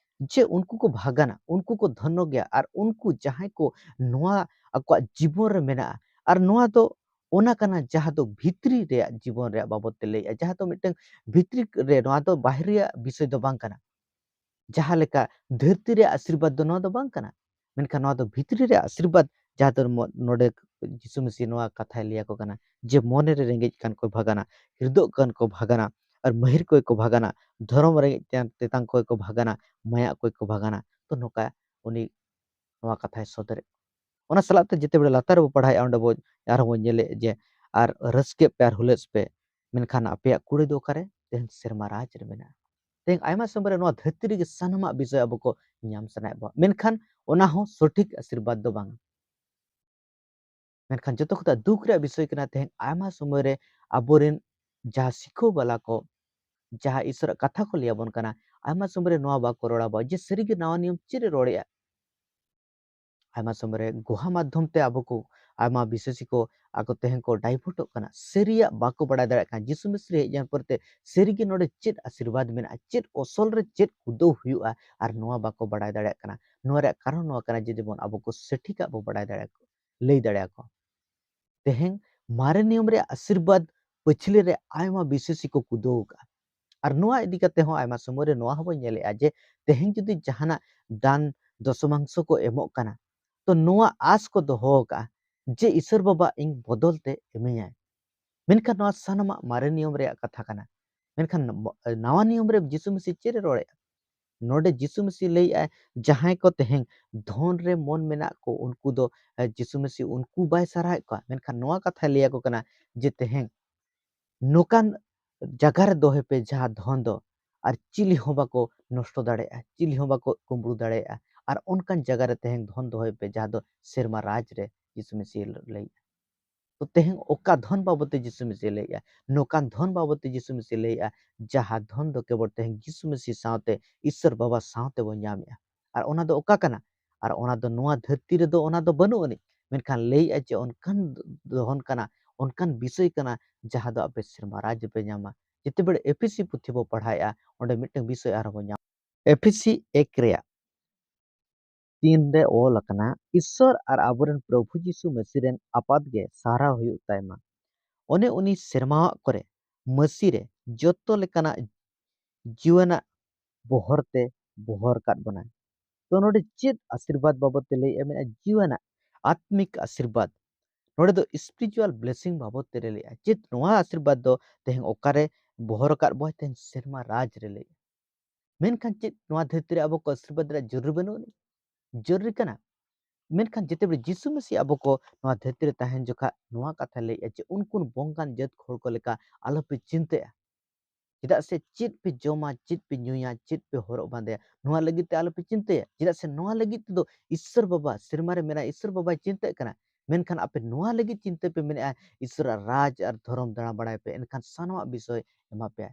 ᱡᱮ ᱩᱱᱠᱩ ᱠᱚ ᱵᱷᱟᱜᱟᱱᱟ, ᱩᱱᱠᱩ ᱠᱚ ᱫᱷᱚᱱᱱᱚ ᱜᱮᱭᱟ, ᱟᱨ ᱩᱱᱠᱩ ᱡᱟᱦᱟᱸᱭ ᱠᱚ ᱱᱚᱣᱟ ᱟᱠᱚᱣᱟᱜ ᱡᱤᱵᱚᱱ ᱨᱮ ᱢᱮᱱᱟᱜᱼᱟ, ᱟᱨ ᱱᱚᱣᱟ ᱫᱚ ᱚᱱᱟ ᱠᱟᱱᱟ ᱡᱟᱦᱟᱸ ᱫᱚ ᱵᱷᱤᱛᱨᱤ ᱨᱮᱭᱟᱜ ᱡᱤᱵᱚᱱ ᱨᱮᱭᱟᱜ ᱵᱟᱵᱚᱫ ᱛᱮ ᱞᱟᱹᱭᱮᱜᱼᱟ, ᱡᱟᱦᱟᱸ ᱫᱚ ᱢᱤᱫᱴᱟᱝ ᱵᱷᱤᱛᱨᱤ ᱨᱮ, ᱱᱚᱣᱟ ᱫᱚ ᱵᱟᱦᱨᱮ ᱨᱮᱭᱟᱜ ᱵᱤᱥᱚᱭ ᱫᱚ ᱵᱟᱝ ᱠᱟᱱᱟ᱾ ᱡᱟᱦᱟᱸ ᱞᱮᱠᱟ ᱫᱷᱟᱹᱨᱛᱤ ᱨᱮᱭᱟᱜ ᱟᱥᱤᱨᱵᱟᱫᱽ ᱫᱚ ᱱᱚᱣᱟ ᱫᱚ ᱵᱟᱝ ᱠᱟᱱᱟ, ᱢᱮᱱᱠᱷᱟᱱ ᱱᱚᱣᱟ ᱫᱚ ᱵᱷᱤᱛᱨᱤ ᱨᱮᱭᱟᱜ ᱟᱥᱤᱨᱵᱟᱫᱽ, ᱡᱟᱦᱟᱸ ᱫᱚ ᱢᱚ-, ᱱᱚᱰᱮ ᱡᱤᱥᱩ ᱢᱟᱹᱥᱤ ᱱᱚᱣᱟ ᱠᱟᱛᱷᱟᱭ ᱞᱟᱹᱭ ᱟᱠᱚ ᱠᱟᱱᱟ ᱡᱮ ᱢᱚᱱᱮ ᱨᱮ ᱨᱮᱸᱜᱮᱡ ᱠᱟᱱ ᱠᱚ ᱵᱷᱟᱜᱟᱱᱟ, ᱦᱤᱨᱫᱚᱜ ᱠᱟᱱ ᱠᱚ ᱵᱷᱟᱜᱟᱱᱟ, ᱟᱨ ᱢᱟᱹᱦᱤᱨ ᱠᱚᱭ ᱠᱚ ᱵᱷᱟᱜᱟᱱᱟ, ᱫᱷᱚᱨᱚᱢ ᱨᱮᱸᱜᱮᱡ ᱛᱮᱛᱟᱝ ᱠᱚᱭ ᱠᱚ ᱵᱷᱟᱜᱟᱱᱟ, ᱢᱟᱭᱟᱜ ᱠᱚᱭ ᱠᱚ ᱵᱷᱟᱜᱟᱱᱟ᱾ ᱛᱚ ᱱᱚᱝᱠᱟ ᱩᱱᱤ ᱱᱚᱣᱟ ᱠᱟᱛᱷᱟᱭ ᱥᱚᱫᱚᱨᱮᱫ᱾ ᱚᱱᱟ ᱥᱟᱞᱟᱜ ᱛᱮ ᱡᱮᱛᱮ ᱵᱮᱲᱟ ᱞᱟᱛᱟᱨ ᱨᱮᱵᱚ ᱯᱟᱲᱦᱟᱣᱮᱫᱼᱟ, ᱚᱸᱰᱮ ᱵᱚ ᱟᱨᱦᱚᱸ ᱵᱚ ᱧᱮᱞᱮᱫ ᱡᱮ, "ᱟᱨ ᱨᱟᱹᱥᱠᱟᱹᱜ ᱯᱮ ᱟᱨ ᱦᱩᱞᱟᱹᱥ ᱯᱮ, ᱢᱮᱱᱠᱷᱟᱱ ᱟᱯᱮᱭᱟᱜ ᱠᱩᱲᱟᱹᱭ ᱫᱚ ᱚᱠᱟᱨᱮ? ᱛᱮᱦᱮᱧ ᱥᱮᱨᱢᱟ ᱨᱟᱡᱽ ᱨᱮ ᱢᱮᱱᱟᱜᱼᱟ᱾" ᱛᱮᱦᱮᱧ ᱟᱭᱢᱟ ᱥᱚᱢᱚᱭ ᱨᱮ ᱱᱚᱣᱟ ᱫᱷᱟᱹᱨᱛᱤ ᱨᱮᱜᱮ ᱥᱟᱱᱟᱢᱟᱜ ᱵᱤᱥᱚᱭ ᱟᱵᱚ ᱠᱚ ᱧᱟᱢ ᱥᱟᱱᱟᱭᱮᱫ ᱵᱚᱱᱟ, ᱢᱮᱱᱠᱷᱟᱱ ᱚᱱᱟ ᱦᱚᱸ ᱥᱚᱴᱷᱤᱠ ᱟᱥᱤᱨᱵᱟᱫᱽ ᱫᱚ ᱵᱟᱝ᱾ ᱢᱮᱱᱠᱷᱟᱱ ᱡᱚᱛᱚ ᱠᱷᱚᱱᱟᱜ ᱫᱩᱠ ᱨᱮᱭᱟᱜ ᱵᱤᱥᱚᱭ ᱠᱟᱱᱟ, ᱛᱮᱦᱮᱧ ᱟᱭᱢᱟ ᱥᱚᱢᱚᱭ ᱨᱮ ᱟᱵᱚᱨᱮᱱ ᱡᱟᱦᱟᱸ ᱥᱤᱠᱷᱟᱹᱣ ᱵᱟᱞᱟ ᱠᱚ ᱡᱟᱦᱟᱸ ᱤᱥᱚᱨᱟᱜ ᱠᱟᱛᱷᱟ ᱠᱚ ᱞᱟᱹᱭ ᱟᱵᱚᱱ ᱠᱟᱱᱟ, ᱟᱭᱢᱟ ᱥᱚᱢᱚᱭ ᱨᱮ ᱱᱚᱣᱟ ᱵᱟᱠᱚ ᱨᱚᱲᱟ ᱵᱚ ᱡᱮ ᱥᱟᱹᱨᱤᱜᱮ ᱱᱟᱣᱟ ᱱᱤᱭᱚᱢ ᱪᱮᱫ ᱮ ᱨᱚᱲᱮᱜᱼᱟ᱾ ᱟᱭᱢᱟ ᱥᱚᱢᱚᱭ ᱨᱮ ᱜᱚᱦᱟ ᱢᱟᱫᱽᱫᱷᱚᱢ ᱛᱮ ᱟᱵᱚ ᱠᱚ, ᱟᱭᱢᱟ ᱵᱤᱥᱟᱹᱥᱤ ᱠᱚ ᱟᱠᱚ ᱛᱮᱦᱮᱧ ᱠᱚ ᱰᱟᱭᱵᱷᱚᱴᱚᱜ ᱠᱟᱱᱟ, ᱥᱟᱹᱨᱤᱭᱟᱜ ᱵᱟᱠᱚ ᱵᱟᱲᱟᱭ ᱫᱟᱲᱮᱭᱟᱜ ᱠᱟᱱᱟ᱾ ᱡᱤᱥᱩ ᱢᱤᱥᱨᱤ ᱦᱮᱡ ᱮᱱ ᱯᱚᱨᱮᱛᱮ ᱥᱟᱹᱨᱤᱜᱮ ᱱᱚᱰᱮ ᱪᱮᱫ ᱟᱥᱤᱨᱵᱟᱫᱽ ᱢᱮᱱᱟᱜᱼᱟ, ᱪᱮᱫ ᱚᱥᱚᱞ ᱨᱮ ᱪᱮᱫ ᱠᱩᱫᱟᱹᱣ ᱦᱩᱭᱩᱜᱼᱟ, ᱟᱨ ᱱᱚᱣᱟ ᱵᱟᱠᱚ ᱵᱟᱲᱟᱭ ᱫᱟᱲᱮᱭᱟᱜ ᱠᱟᱱᱟ᱾ ᱱᱚᱣᱟ ᱨᱮᱭᱟᱜ ᱠᱟᱨᱚᱱ ᱱᱚᱣᱟ ᱠᱟᱱᱟ ᱡᱮ ᱡᱮᱢᱚᱱ ᱟᱵᱚ ᱠᱚ ᱥᱚᱴᱷᱤᱠᱟᱜ ᱵᱚ ᱵᱟᱲᱟᱭ ᱫᱟᱲᱮᱭᱟᱠᱚ, ᱞᱟᱹᱭ ᱫᱟᱲᱮᱭᱟᱠᱚ᱾ ᱛᱮᱦᱮᱧ ᱢᱟᱨᱮ ᱱᱤᱭᱚᱢ ᱨᱮᱭᱟᱜ ᱟᱥᱤᱨᱵᱟᱫᱽ ᱯᱟᱹᱪᱷᱞᱟᱹ ᱨᱮ ᱟᱭᱢᱟ ᱵᱤᱥᱟᱹᱥᱤ ᱠᱚ ᱠᱩᱫᱟᱹᱣ ᱟᱠᱟᱫᱼᱟ᱾ ᱟᱨ ᱱᱚᱣᱟ ᱤᱫᱤ ᱠᱟᱛᱮ ᱦᱚᱸ ᱟᱭᱢᱟ ᱥᱚᱢᱚᱭ ᱨᱮ ᱱᱚᱣᱟ ᱦᱚᱸᱵᱚᱱ ᱧᱮᱞᱮᱜᱼᱟ ᱡᱮ ᱛᱮᱦᱮᱧ ᱡᱩᱫᱤ ᱡᱟᱦᱟᱱᱟᱜ ᱫᱟᱱ ᱫᱚᱥᱚᱢᱟᱝᱥᱚ ᱠᱚ ᱮᱢᱚᱜ ᱠᱟᱱᱟ, ᱛᱚ ᱱᱚᱣᱟ ᱟᱥ ᱠᱚ ᱫᱚᱦᱚ ᱟᱠᱟᱫᱼᱟ ᱡᱮ ᱤᱥᱚᱨ ᱵᱟᱵᱟ ᱤᱧ ᱵᱚᱫᱚᱞ ᱛᱮ ᱮᱢᱟᱹᱧᱟᱭ᱾ ᱢᱮᱱᱠᱷᱟᱱ ᱱᱚᱣᱟ ᱥᱟᱱᱟᱢᱟᱜ ᱢᱟᱨᱮ ᱱᱤᱭᱚᱢ ᱨᱮᱭᱟᱜ ᱠᱟᱛᱷᱟ ᱠᱟᱱᱟ᱾ ᱢᱮᱱᱠᱷᱟᱱ ᱱᱟᱣᱟ ᱱᱤᱭᱚᱢ ᱨᱮ ᱡᱤᱥᱩ ᱢᱟᱹᱥᱤ ᱪᱮᱫ ᱮ ᱨᱚᱲᱮᱫᱼᱟ? ᱱᱚᱰᱮ ᱡᱤᱥᱩ ᱢᱟᱹᱥᱤ ᱞᱟᱹᱭᱮᱫᱼᱟᱭ, ᱡᱟᱦᱟᱸᱭ ᱠᱚ ᱛᱮᱦᱮᱧ ᱫᱷᱚᱱ ᱨᱮ ᱢᱚᱱ ᱢᱮᱱᱟᱜ ᱠᱚ, ᱩᱱᱠᱩ ᱫᱚ, ᱮ, ᱡᱤᱥᱩ ᱢᱟᱹᱥᱤ ᱩᱱᱠᱩ ᱵᱟᱭ ᱥᱟᱨᱦᱟᱣᱮᱫ ᱠᱚᱣᱟ, ᱢᱮᱱᱠᱷᱟᱱ ᱱᱚᱣᱟ ᱠᱟᱛᱷᱟᱭ ᱞᱟᱹᱭ ᱟᱠᱚ ᱠᱟᱱᱟ ᱡᱮ ᱛᱮᱦᱮᱧ ᱱᱚᱝᱠᱟᱱ ᱡᱟᱭᱜᱟ ᱨᱮ ᱫᱚᱦᱚᱭ ᱯᱮ ᱡᱟᱦᱟᱸ ᱫᱷᱚᱱ ᱫᱚ ᱟᱨ ᱪᱤᱞᱤ ᱦᱚᱸ ᱵᱟᱠᱚ ᱱᱚᱥᱴᱚ ᱫᱟᱲᱮᱭᱟᱜᱼᱟ, ᱪᱤᱞᱤ ᱦᱚᱸ ᱵᱟᱠᱚ ᱠᱩᱢᱵᱽᱲᱩ ᱫᱟᱲᱮᱭᱟᱜᱼᱟ, ᱟᱨ ᱚᱱᱠᱟᱱ ᱡᱟᱭᱜᱟ ᱨᱮ ᱛᱮᱦᱮᱧ ᱫᱷᱚᱱ ᱫᱚᱦᱚᱭ ᱯᱮ ᱡᱟᱦᱟᱸ ᱫᱚ ᱥᱮᱨᱢᱟ ᱨᱟᱡᱽ ᱨᱮ ᱡᱤᱥᱩ ᱢᱟᱹᱥᱤ ᱞᱟᱹᱭᱮᱫᱼᱟ᱾ ᱛᱚ ᱛᱮᱦᱮᱧ ᱚᱠᱟ ᱫᱷᱚᱱ ᱵᱟᱵᱚᱫ ᱛᱮ ᱡᱤᱥᱩ ᱢᱟᱹᱥᱤ ᱞᱟᱹᱭᱮᱫᱼᱟ? ᱱᱚᱝᱠᱟᱱ ᱫᱷᱚᱱ ᱵᱟᱵᱚᱫ ᱛᱮ ᱡᱤᱥᱩ ᱢᱟᱹᱥᱤ ᱞᱟᱹᱭᱮᱫᱼᱟ, ᱡᱟᱦᱟᱸ ᱫᱷᱚᱱ ᱫᱚ ᱠᱮᱵᱚᱞ ᱛᱮᱦᱮᱧ ᱡᱤᱥᱩ ᱢᱟᱹᱥᱤ ᱥᱟᱶᱛᱮ, ᱤᱥᱥᱚᱨ ᱵᱟᱵᱟ ᱥᱟᱶᱛᱮ ᱵᱚᱱ ᱧᱟᱢᱮᱫᱼᱟ᱾ ᱟᱨ ᱚᱱᱟ ᱫᱚ ᱚᱠᱟ ᱠᱟᱱᱟ? ᱟᱨ ᱚᱱᱟ ᱫᱚ ᱱᱚᱣᱟ ᱫᱷᱟᱹᱨᱛᱤ ᱨᱮᱫᱚ ᱚᱱᱟ ᱫᱚ ᱵᱟᱹᱱᱩᱜ ᱟᱹᱱᱤᱡ, ᱢᱮᱱᱠᱷᱟᱱ ᱞᱟᱹᱭᱮᱫᱼᱟ ᱡᱮ ᱚᱱᱠᱟᱱ ᱫᱷᱚᱱ ᱠᱟᱱᱟ, ᱚᱱᱠᱟᱱ ᱵᱤᱥᱚᱭ ᱠᱟᱱᱟ, ᱡᱟᱦᱟᱸ ᱫᱚ ᱟᱯᱮ ᱥᱮᱨᱢᱟ ᱨᱟᱡᱽ ᱨᱮᱯᱮ ᱧᱟᱢᱟ᱾ ᱡᱮᱛᱮ ᱵᱮᱲᱮ ᱮᱯᱷᱤᱥᱤ ᱯᱩᱛᱷᱤ ᱵᱚ ᱯᱟᱲᱦᱟᱣᱮᱫᱼᱟ, ᱚᱸᱰᱮ ᱢᱤᱫᱴᱟᱝ ᱵᱤᱥᱚᱭ ᱟᱨᱦᱚᱸ ᱵᱚ ᱧᱟᱢᱟ᱾ ᱮᱯᱷᱤᱥᱤ ᱮᱠ ᱨᱮᱭᱟᱜ ᱛᱤᱱ ᱨᱮ ᱚᱞ ᱟᱠᱟᱱᱟ, ᱤᱥᱥᱚᱨ ᱟᱨ ᱟᱵᱚᱨᱮᱱ ᱯᱨᱚᱵᱷᱩ ᱡᱤᱥᱩ ᱢᱟᱹᱥᱤ ᱨᱮᱱ ᱟᱯᱟᱛ ᱜᱮ ᱥᱟᱨᱦᱟᱣ ᱦᱩᱭᱩᱜ ᱛᱟᱭᱢᱟ᱾ ᱚᱱᱮ ᱩᱱᱤ ᱥᱮᱨᱢᱟᱣᱟᱜ ᱠᱚᱨᱮ ᱢᱟᱹᱥᱤ ᱨᱮ ᱡᱚᱛᱚ ᱞᱮᱠᱟᱱᱟᱜ ᱡᱤᱣᱟᱱᱟᱜ ᱵᱚᱦᱚᱨ ᱛᱮ ᱵᱚᱦᱚᱨ ᱟᱠᱟᱫ ᱵᱚᱱᱟᱭ᱾ ᱛᱚ ᱱᱚᱰᱮ ᱪᱮᱫ ᱟᱥᱤᱨᱵᱟᱫᱽ ᱵᱟᱵᱚᱫ ᱛᱮ ᱞᱟᱹᱭᱮᱜᱼᱟ? ᱢᱮᱱᱟ ᱡᱤᱣᱟᱱᱟᱜ, ᱟᱛᱢᱤᱠ ᱟᱥᱤᱨᱵᱟᱫᱽ᱾ ᱱᱚᱰᱮ ᱫᱚ spiritual blessing ᱵᱟᱵᱚᱫ ᱛᱮ ᱞᱟᱹᱭᱮᱜᱼᱟ᱾ ᱪᱮᱫ ᱱᱚᱣᱟ ᱟᱥᱤᱨᱵᱟᱫᱽ ᱫᱚ ᱛᱮᱦᱮᱧ ᱚᱠᱟᱨᱮ ᱵᱚᱦᱚᱨ ᱟᱠᱟᱫ ᱵᱚᱱᱟᱭ? ᱛᱮᱦᱮᱧ ᱥᱮᱨᱢᱟ ᱨᱟᱡᱽ ᱨᱮ ᱞᱟᱹᱭᱮᱜᱼᱟ᱾ ᱢᱮᱱᱠᱷᱟᱱ ᱪᱮᱫ ᱱᱚᱣᱟ ᱫᱷᱟᱹᱨᱛᱤ ᱨᱮ ᱟᱵᱚ ᱠᱚ ᱟᱥᱤᱨᱵᱟᱫᱽ ᱨᱮᱭᱟᱜ ᱡᱚᱨᱩᱨᱤ ᱵᱟᱹᱱᱩᱜ ᱟᱹᱱᱤᱡ? ᱡᱚᱨᱩᱨᱤ ᱠᱟᱱᱟ᱾ ᱢᱮᱱᱠᱷᱟᱱ ᱡᱮᱛᱮ ᱵᱮᱲᱮ ᱡᱤᱥᱩ ᱢᱟᱹᱥᱤ ᱟᱵᱚ ᱠᱚ ᱱᱚᱣᱟ ᱫᱷᱟᱹᱨᱛᱤ ᱨᱮ ᱛᱟᱦᱮᱱ ᱡᱚᱠᱷᱟ ᱱᱚᱣᱟ ᱠᱟᱛᱷᱟ ᱞᱟᱹᱭᱮᱜᱼᱟ ᱡᱮ ᱩᱱᱠᱩ ᱵᱚᱝᱜᱟᱱ ᱡᱟᱹᱛ ᱦᱚᱲ ᱠᱚ ᱞᱮᱠᱟ ᱟᱞᱚᱯᱮ ᱪᱤᱱᱛᱟᱹᱜᱼᱟ᱾ ᱪᱮᱫᱟᱜ ᱥᱮ ᱪᱮᱫ ᱯᱮ ᱡᱚᱢᱟ, ᱪᱮᱫ ᱯᱮ ᱧᱩᱭᱟ, ᱪᱮᱫ ᱯᱮ ᱦᱚᱨᱚᱜ ᱵᱟᱸᱫᱮᱭᱟ, ᱱᱚᱣᱟ ᱞᱟᱹᱜᱤᱫ ᱛᱮ ᱟᱞᱚᱯᱮ ᱪᱤᱱᱛᱟᱹᱭᱟ᱾ ᱪᱮᱫᱟᱜ ᱥᱮ ᱱᱚᱣᱟ ᱞᱟᱹᱜᱤᱫ ᱛᱮᱫᱚ ᱤᱥᱥᱚᱨ ᱵᱟᱵᱟ, ᱥᱮᱨᱢᱟ ᱨᱮ ᱢᱮᱱᱟᱭ ᱤᱥᱥᱚᱨ ᱵᱟᱵᱟᱭ ᱪᱤᱱᱛᱟᱹᱜ ᱠᱟᱱᱟ᱾ ᱢᱮᱱᱠᱷᱟᱱ ᱟᱯᱮ ᱱᱚᱣᱟ ᱞᱟᱹᱜᱤᱫ ᱪᱤᱱᱛᱟᱹ ᱯᱮ ᱢᱮᱱᱮᱜᱼᱟ, ᱤᱥᱥᱚᱨᱟᱜ ᱨᱟᱡᱽ ᱟᱨ ᱫᱷᱚᱨᱚᱢ ᱫᱟᱬᱟ ᱵᱟᱲᱟᱭ ᱯᱮ, ᱮᱱᱠᱷᱟᱱ ᱥᱟᱱᱟᱢᱟᱜ ᱵᱤᱥᱚᱭ ᱮᱢᱟ ᱯᱮᱭᱟ᱾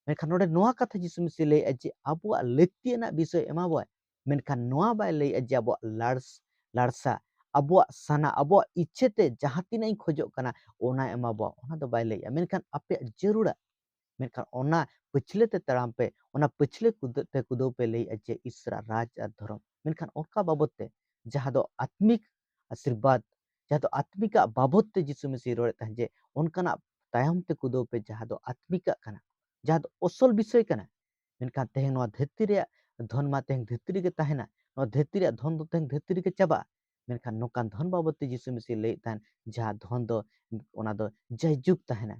ᱢᱮᱱᱠᱷᱟᱱ ᱱᱚᱰᱮ ᱱᱚᱣᱟ ᱠᱟᱛᱷᱟ ᱡᱤᱥᱩ ᱢᱟᱹᱥᱤ ᱞᱟᱹᱭᱮᱜᱼᱟ ᱡᱮ ᱟᱵᱚᱣᱟᱜ ᱞᱟᱹᱠᱛᱤᱭᱟᱱᱟᱜ ᱵᱤᱥᱚᱭ ᱮᱢᱟ ᱵᱚᱣᱟᱭ, ᱢᱮᱱᱠᱷᱟᱱ ᱱᱚᱣᱟ ᱵᱟᱭ ᱞᱟᱹᱭᱮᱜᱼᱟ ᱡᱮ ᱟᱵᱚᱣᱟᱜ ᱞᱟᱲᱥ-, ᱞᱟᱲᱥᱟ, ᱟᱵᱚᱣᱟᱜ ᱥᱟᱱᱟ, ᱟᱵᱚᱣᱟᱜ ᱤᱪᱪᱷᱟᱹ ᱛᱮ ᱡᱟᱦᱟᱸ ᱛᱤᱱᱟᱹᱜ ᱤᱧ ᱠᱷᱚᱡᱚᱜ ᱠᱟᱱᱟ ᱚᱱᱟ ᱮᱢᱟ ᱵᱚᱣᱟ, ᱚᱱᱟ ᱫᱚ ᱵᱟᱭ ᱞᱟᱹᱭᱮᱜᱼᱟ᱾ ᱢᱮᱱᱠᱷᱟᱱ ᱟᱯᱮᱭᱟᱜ ᱡᱟᱹᱨᱩᱲᱟ, ᱢᱮᱱᱠᱷᱟᱱ ᱚᱱᱟ ᱯᱟᱹᱪᱷᱞᱟᱹ ᱛᱮ ᱛᱟᱲᱟᱢ ᱯᱮ, ᱚᱱᱟ ᱯᱟᱹᱪᱷᱞᱟᱹ ᱠᱩᱫᱟᱹ-, ᱛᱮ ᱠᱩᱫᱟᱹᱣ ᱯᱮ ᱞᱟᱹᱭᱮᱜᱼᱟ ᱡᱮ ᱤᱥᱥᱚᱨᱟᱜ ᱨᱟᱡᱽ ᱟᱨ ᱫᱷᱚᱨᱚᱢ᱾ ᱢᱮᱱᱠᱷᱟᱱ ᱚᱱᱠᱟ ᱵᱟᱵᱚᱫ ᱛᱮ ᱡᱟᱦᱟᱸ ᱫᱚ ᱟᱛᱢᱤᱠ ᱟᱥᱤᱨᱵᱟᱫᱽ, ᱡᱟᱦᱟᱸ ᱫᱚ ᱟᱛᱢᱤᱠᱟᱜ ᱵᱟᱵᱚᱫ ᱛᱮ ᱡᱤᱥᱩ ᱢᱟᱹᱥᱤ ᱨᱚᱲᱮᱫ ᱛᱟᱦᱮᱸᱫ ᱡᱮ ᱚᱱᱠᱟᱱᱟᱜ ᱛᱟᱭᱚᱢ ᱛᱮ ᱠᱩᱫᱟᱹᱣ ᱯᱮ ᱡᱟᱦᱟᱸ ᱫᱚ ᱟᱛᱢᱤᱠᱟᱜ ᱠᱟᱱᱟ, ᱡᱟᱦᱟᱸ ᱫᱚ ᱚᱥᱚᱞ ᱵᱤᱥᱚᱭ ᱠᱟᱱᱟ᱾ ᱢᱮᱱᱠᱷᱟᱱ ᱛᱮᱦᱮᱧ ᱱᱚᱣᱟ ᱫᱷᱟᱹᱨᱛᱤ ᱨᱮᱭᱟᱜ ᱫᱷᱚᱱ ᱢᱟ ᱛᱮᱦᱮᱧ ᱫᱷᱟᱹᱨᱛᱤ ᱨᱮᱜᱮ ᱛᱟᱦᱮᱱᱟ, ᱱᱚᱣᱟ ᱫᱷᱟᱹᱨᱛᱤ ᱨᱮᱭᱟᱜ ᱫᱷᱚᱱ ᱫᱚ ᱛᱮᱦᱮᱧ ᱫᱷᱟᱹᱨᱛᱤ ᱨᱮᱜᱮ ᱪᱟᱵᱟᱜᱼᱟ᱾ ᱢᱮᱱᱠᱷᱟᱱ ᱱᱚᱝᱠᱟᱱ ᱫᱷᱚᱱ ᱵᱟᱵᱚᱫ ᱛᱮ ᱡᱤᱥᱩ ᱢᱟᱹᱥᱤ ᱞᱟᱹᱭᱮᱫ ᱛᱟᱦᱮᱸᱱ, ᱡᱟᱦᱟᱸ ᱫᱷᱚᱱ ᱫᱚ ᱚᱱᱟ ᱫᱚ ᱡᱟᱭᱡᱩᱜᱽ ᱛᱟᱦᱮᱱᱟ᱾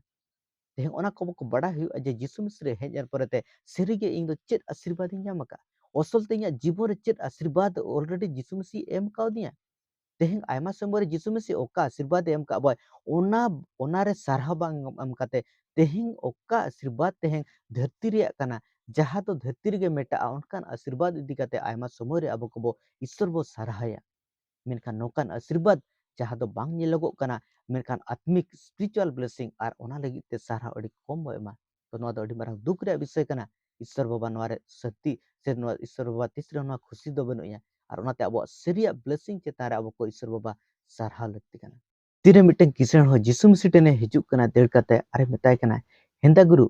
ᱛᱮᱦᱮᱧ ᱚᱱᱟ ᱠᱚ ᱠᱚ ᱵᱟᱰᱟᱭ ᱦᱩᱭᱩᱜᱼᱟ ᱡᱮ ᱡᱤᱥᱩ ᱢᱟᱹᱥᱤ ᱨᱮ ᱦᱮᱡ ᱮᱱ ᱯᱚᱨᱮᱛᱮ ᱥᱟᱹᱨᱤᱜᱮ ᱤᱧ ᱫᱚ ᱪᱮᱫ ᱟᱥᱤᱨᱵᱟᱫᱽ ᱤᱧ ᱧᱟᱢ ᱟᱠᱟᱫ, ᱚᱥᱚᱞ ᱛᱮ ᱤᱧᱟᱹᱜ ᱡᱤᱵᱚᱱ ᱨᱮ ᱪᱮᱫ ᱟᱥᱤᱨᱵᱟᱫᱽ already ᱡᱤᱥᱩ ᱢᱟᱹᱥᱤ ᱮᱢ ᱠᱟᱣᱫᱤᱧᱟ᱾ ᱛᱮᱦᱮᱧ ᱟᱭᱢᱟ ᱥᱚᱢᱚᱭ ᱨᱮ ᱡᱤᱥᱩ ᱢᱟᱹᱥᱤ ᱚᱠᱟ ᱟᱥᱤᱨᱵᱟᱫᱽ ᱮ ᱮᱢ ᱠᱟᱜ ᱵᱚᱭ, ᱚᱱᱟ, ᱚᱱᱟᱨᱮ ᱥᱟᱨᱦᱟᱣ ᱵᱟᱝ ᱮᱢ ᱠᱟᱛᱮ ᱛᱮᱦᱮᱧ ᱚᱠᱟ ᱟᱥᱤᱨᱵᱟᱫᱽ ᱛᱮᱦᱮᱧ ᱫᱷᱟᱹᱨᱛᱤ ᱨᱮᱭᱟᱜ ᱠᱟᱱᱟ, ᱡᱟᱦᱟᱸ ᱫᱚ ᱫᱷᱟᱹᱨᱛᱤ ᱨᱮᱜᱮ ᱢᱮᱴᱟᱜᱼᱟ, ᱚᱱᱠᱟᱱ ᱟᱥᱤᱨᱵᱟᱫᱽ ᱤᱫᱤ ᱠᱟᱛᱮ ᱟᱭᱢᱟ ᱥᱚᱢᱚᱭ ᱨᱮ ᱟᱵᱚ ᱠᱚᱵᱚ ᱤᱥᱥᱚᱨ ᱵᱚ ᱥᱟᱨᱦᱟᱣᱭᱟ᱾ ᱢᱮᱱᱠᱷᱟᱱ ᱱᱚᱝᱠᱟᱱ ᱟᱥᱤᱨᱵᱟᱫᱽ ᱡᱟᱦᱟᱸ ᱫᱚ ᱵᱟᱝ ᱧᱮᱞᱚᱜᱚᱜ ᱠᱟᱱᱟ, ᱢᱮᱱᱠᱷᱟᱱ ᱟᱛᱢᱤᱠ spiritual blessing, ᱟᱨ ᱚᱱᱟ ᱞᱟᱹᱜᱤᱫ ᱛᱮ ᱥᱟᱨᱦᱟᱣ ᱟᱹᱰᱤ ᱠᱚᱢ ᱵᱚ ᱮᱢᱟ᱾ ᱛᱚ ᱱᱚᱣᱟ ᱫᱚ ᱟᱹᱰᱤ ᱢᱟᱨᱟᱝ ᱫᱩᱠ ᱨᱮᱭᱟᱜ ᱵᱤᱥᱚᱭ ᱠᱟᱱᱟ᱾ ᱤᱥᱥᱚᱨ ᱵᱟᱵᱟ ᱱᱚᱣᱟ ᱨᱮ ᱥᱟᱹᱱᱛᱤ ᱥᱮ ᱱᱚᱣᱟ ᱤᱥᱥᱚᱨ ᱵᱟᱵᱟ ᱛᱤᱥ ᱨᱮᱦᱚᱸ ᱱᱚᱣᱟ ᱠᱷᱩᱥᱤ ᱫᱚ ᱵᱟᱹᱱᱩᱜ ᱮᱭᱟ᱾ ᱟᱨ ᱚᱱᱟᱛᱮ ᱟᱵᱚᱣᱟᱜ ᱥᱟᱹᱨᱤᱭᱟᱜ blessing ᱪᱮᱛᱟᱱ ᱨᱮ ᱟᱵᱚ ᱠᱚ ᱤᱥᱥᱚᱨ ᱵᱟᱵᱟ ᱥᱟᱨᱦᱟᱣ ᱞᱟᱹᱠᱛᱤ ᱠᱟᱱᱟ᱾ ᱛᱤᱨᱮ ᱢᱤᱫᱴᱟᱝ ᱠᱤᱥᱟᱹᱬ ᱦᱚᱲ ᱡᱤᱥᱩ ᱢᱟᱹᱥᱤ ᱴᱷᱮᱱᱮ ᱦᱤᱡᱩᱜ ᱠᱟᱱᱟ ᱫᱟᱹᱲ ᱠᱟᱛᱮ ᱟᱨᱮ ᱢᱮᱛᱟᱭ ᱠᱟᱱᱟ, "ᱦᱮᱸᱫᱟ ᱜᱩᱨᱩ,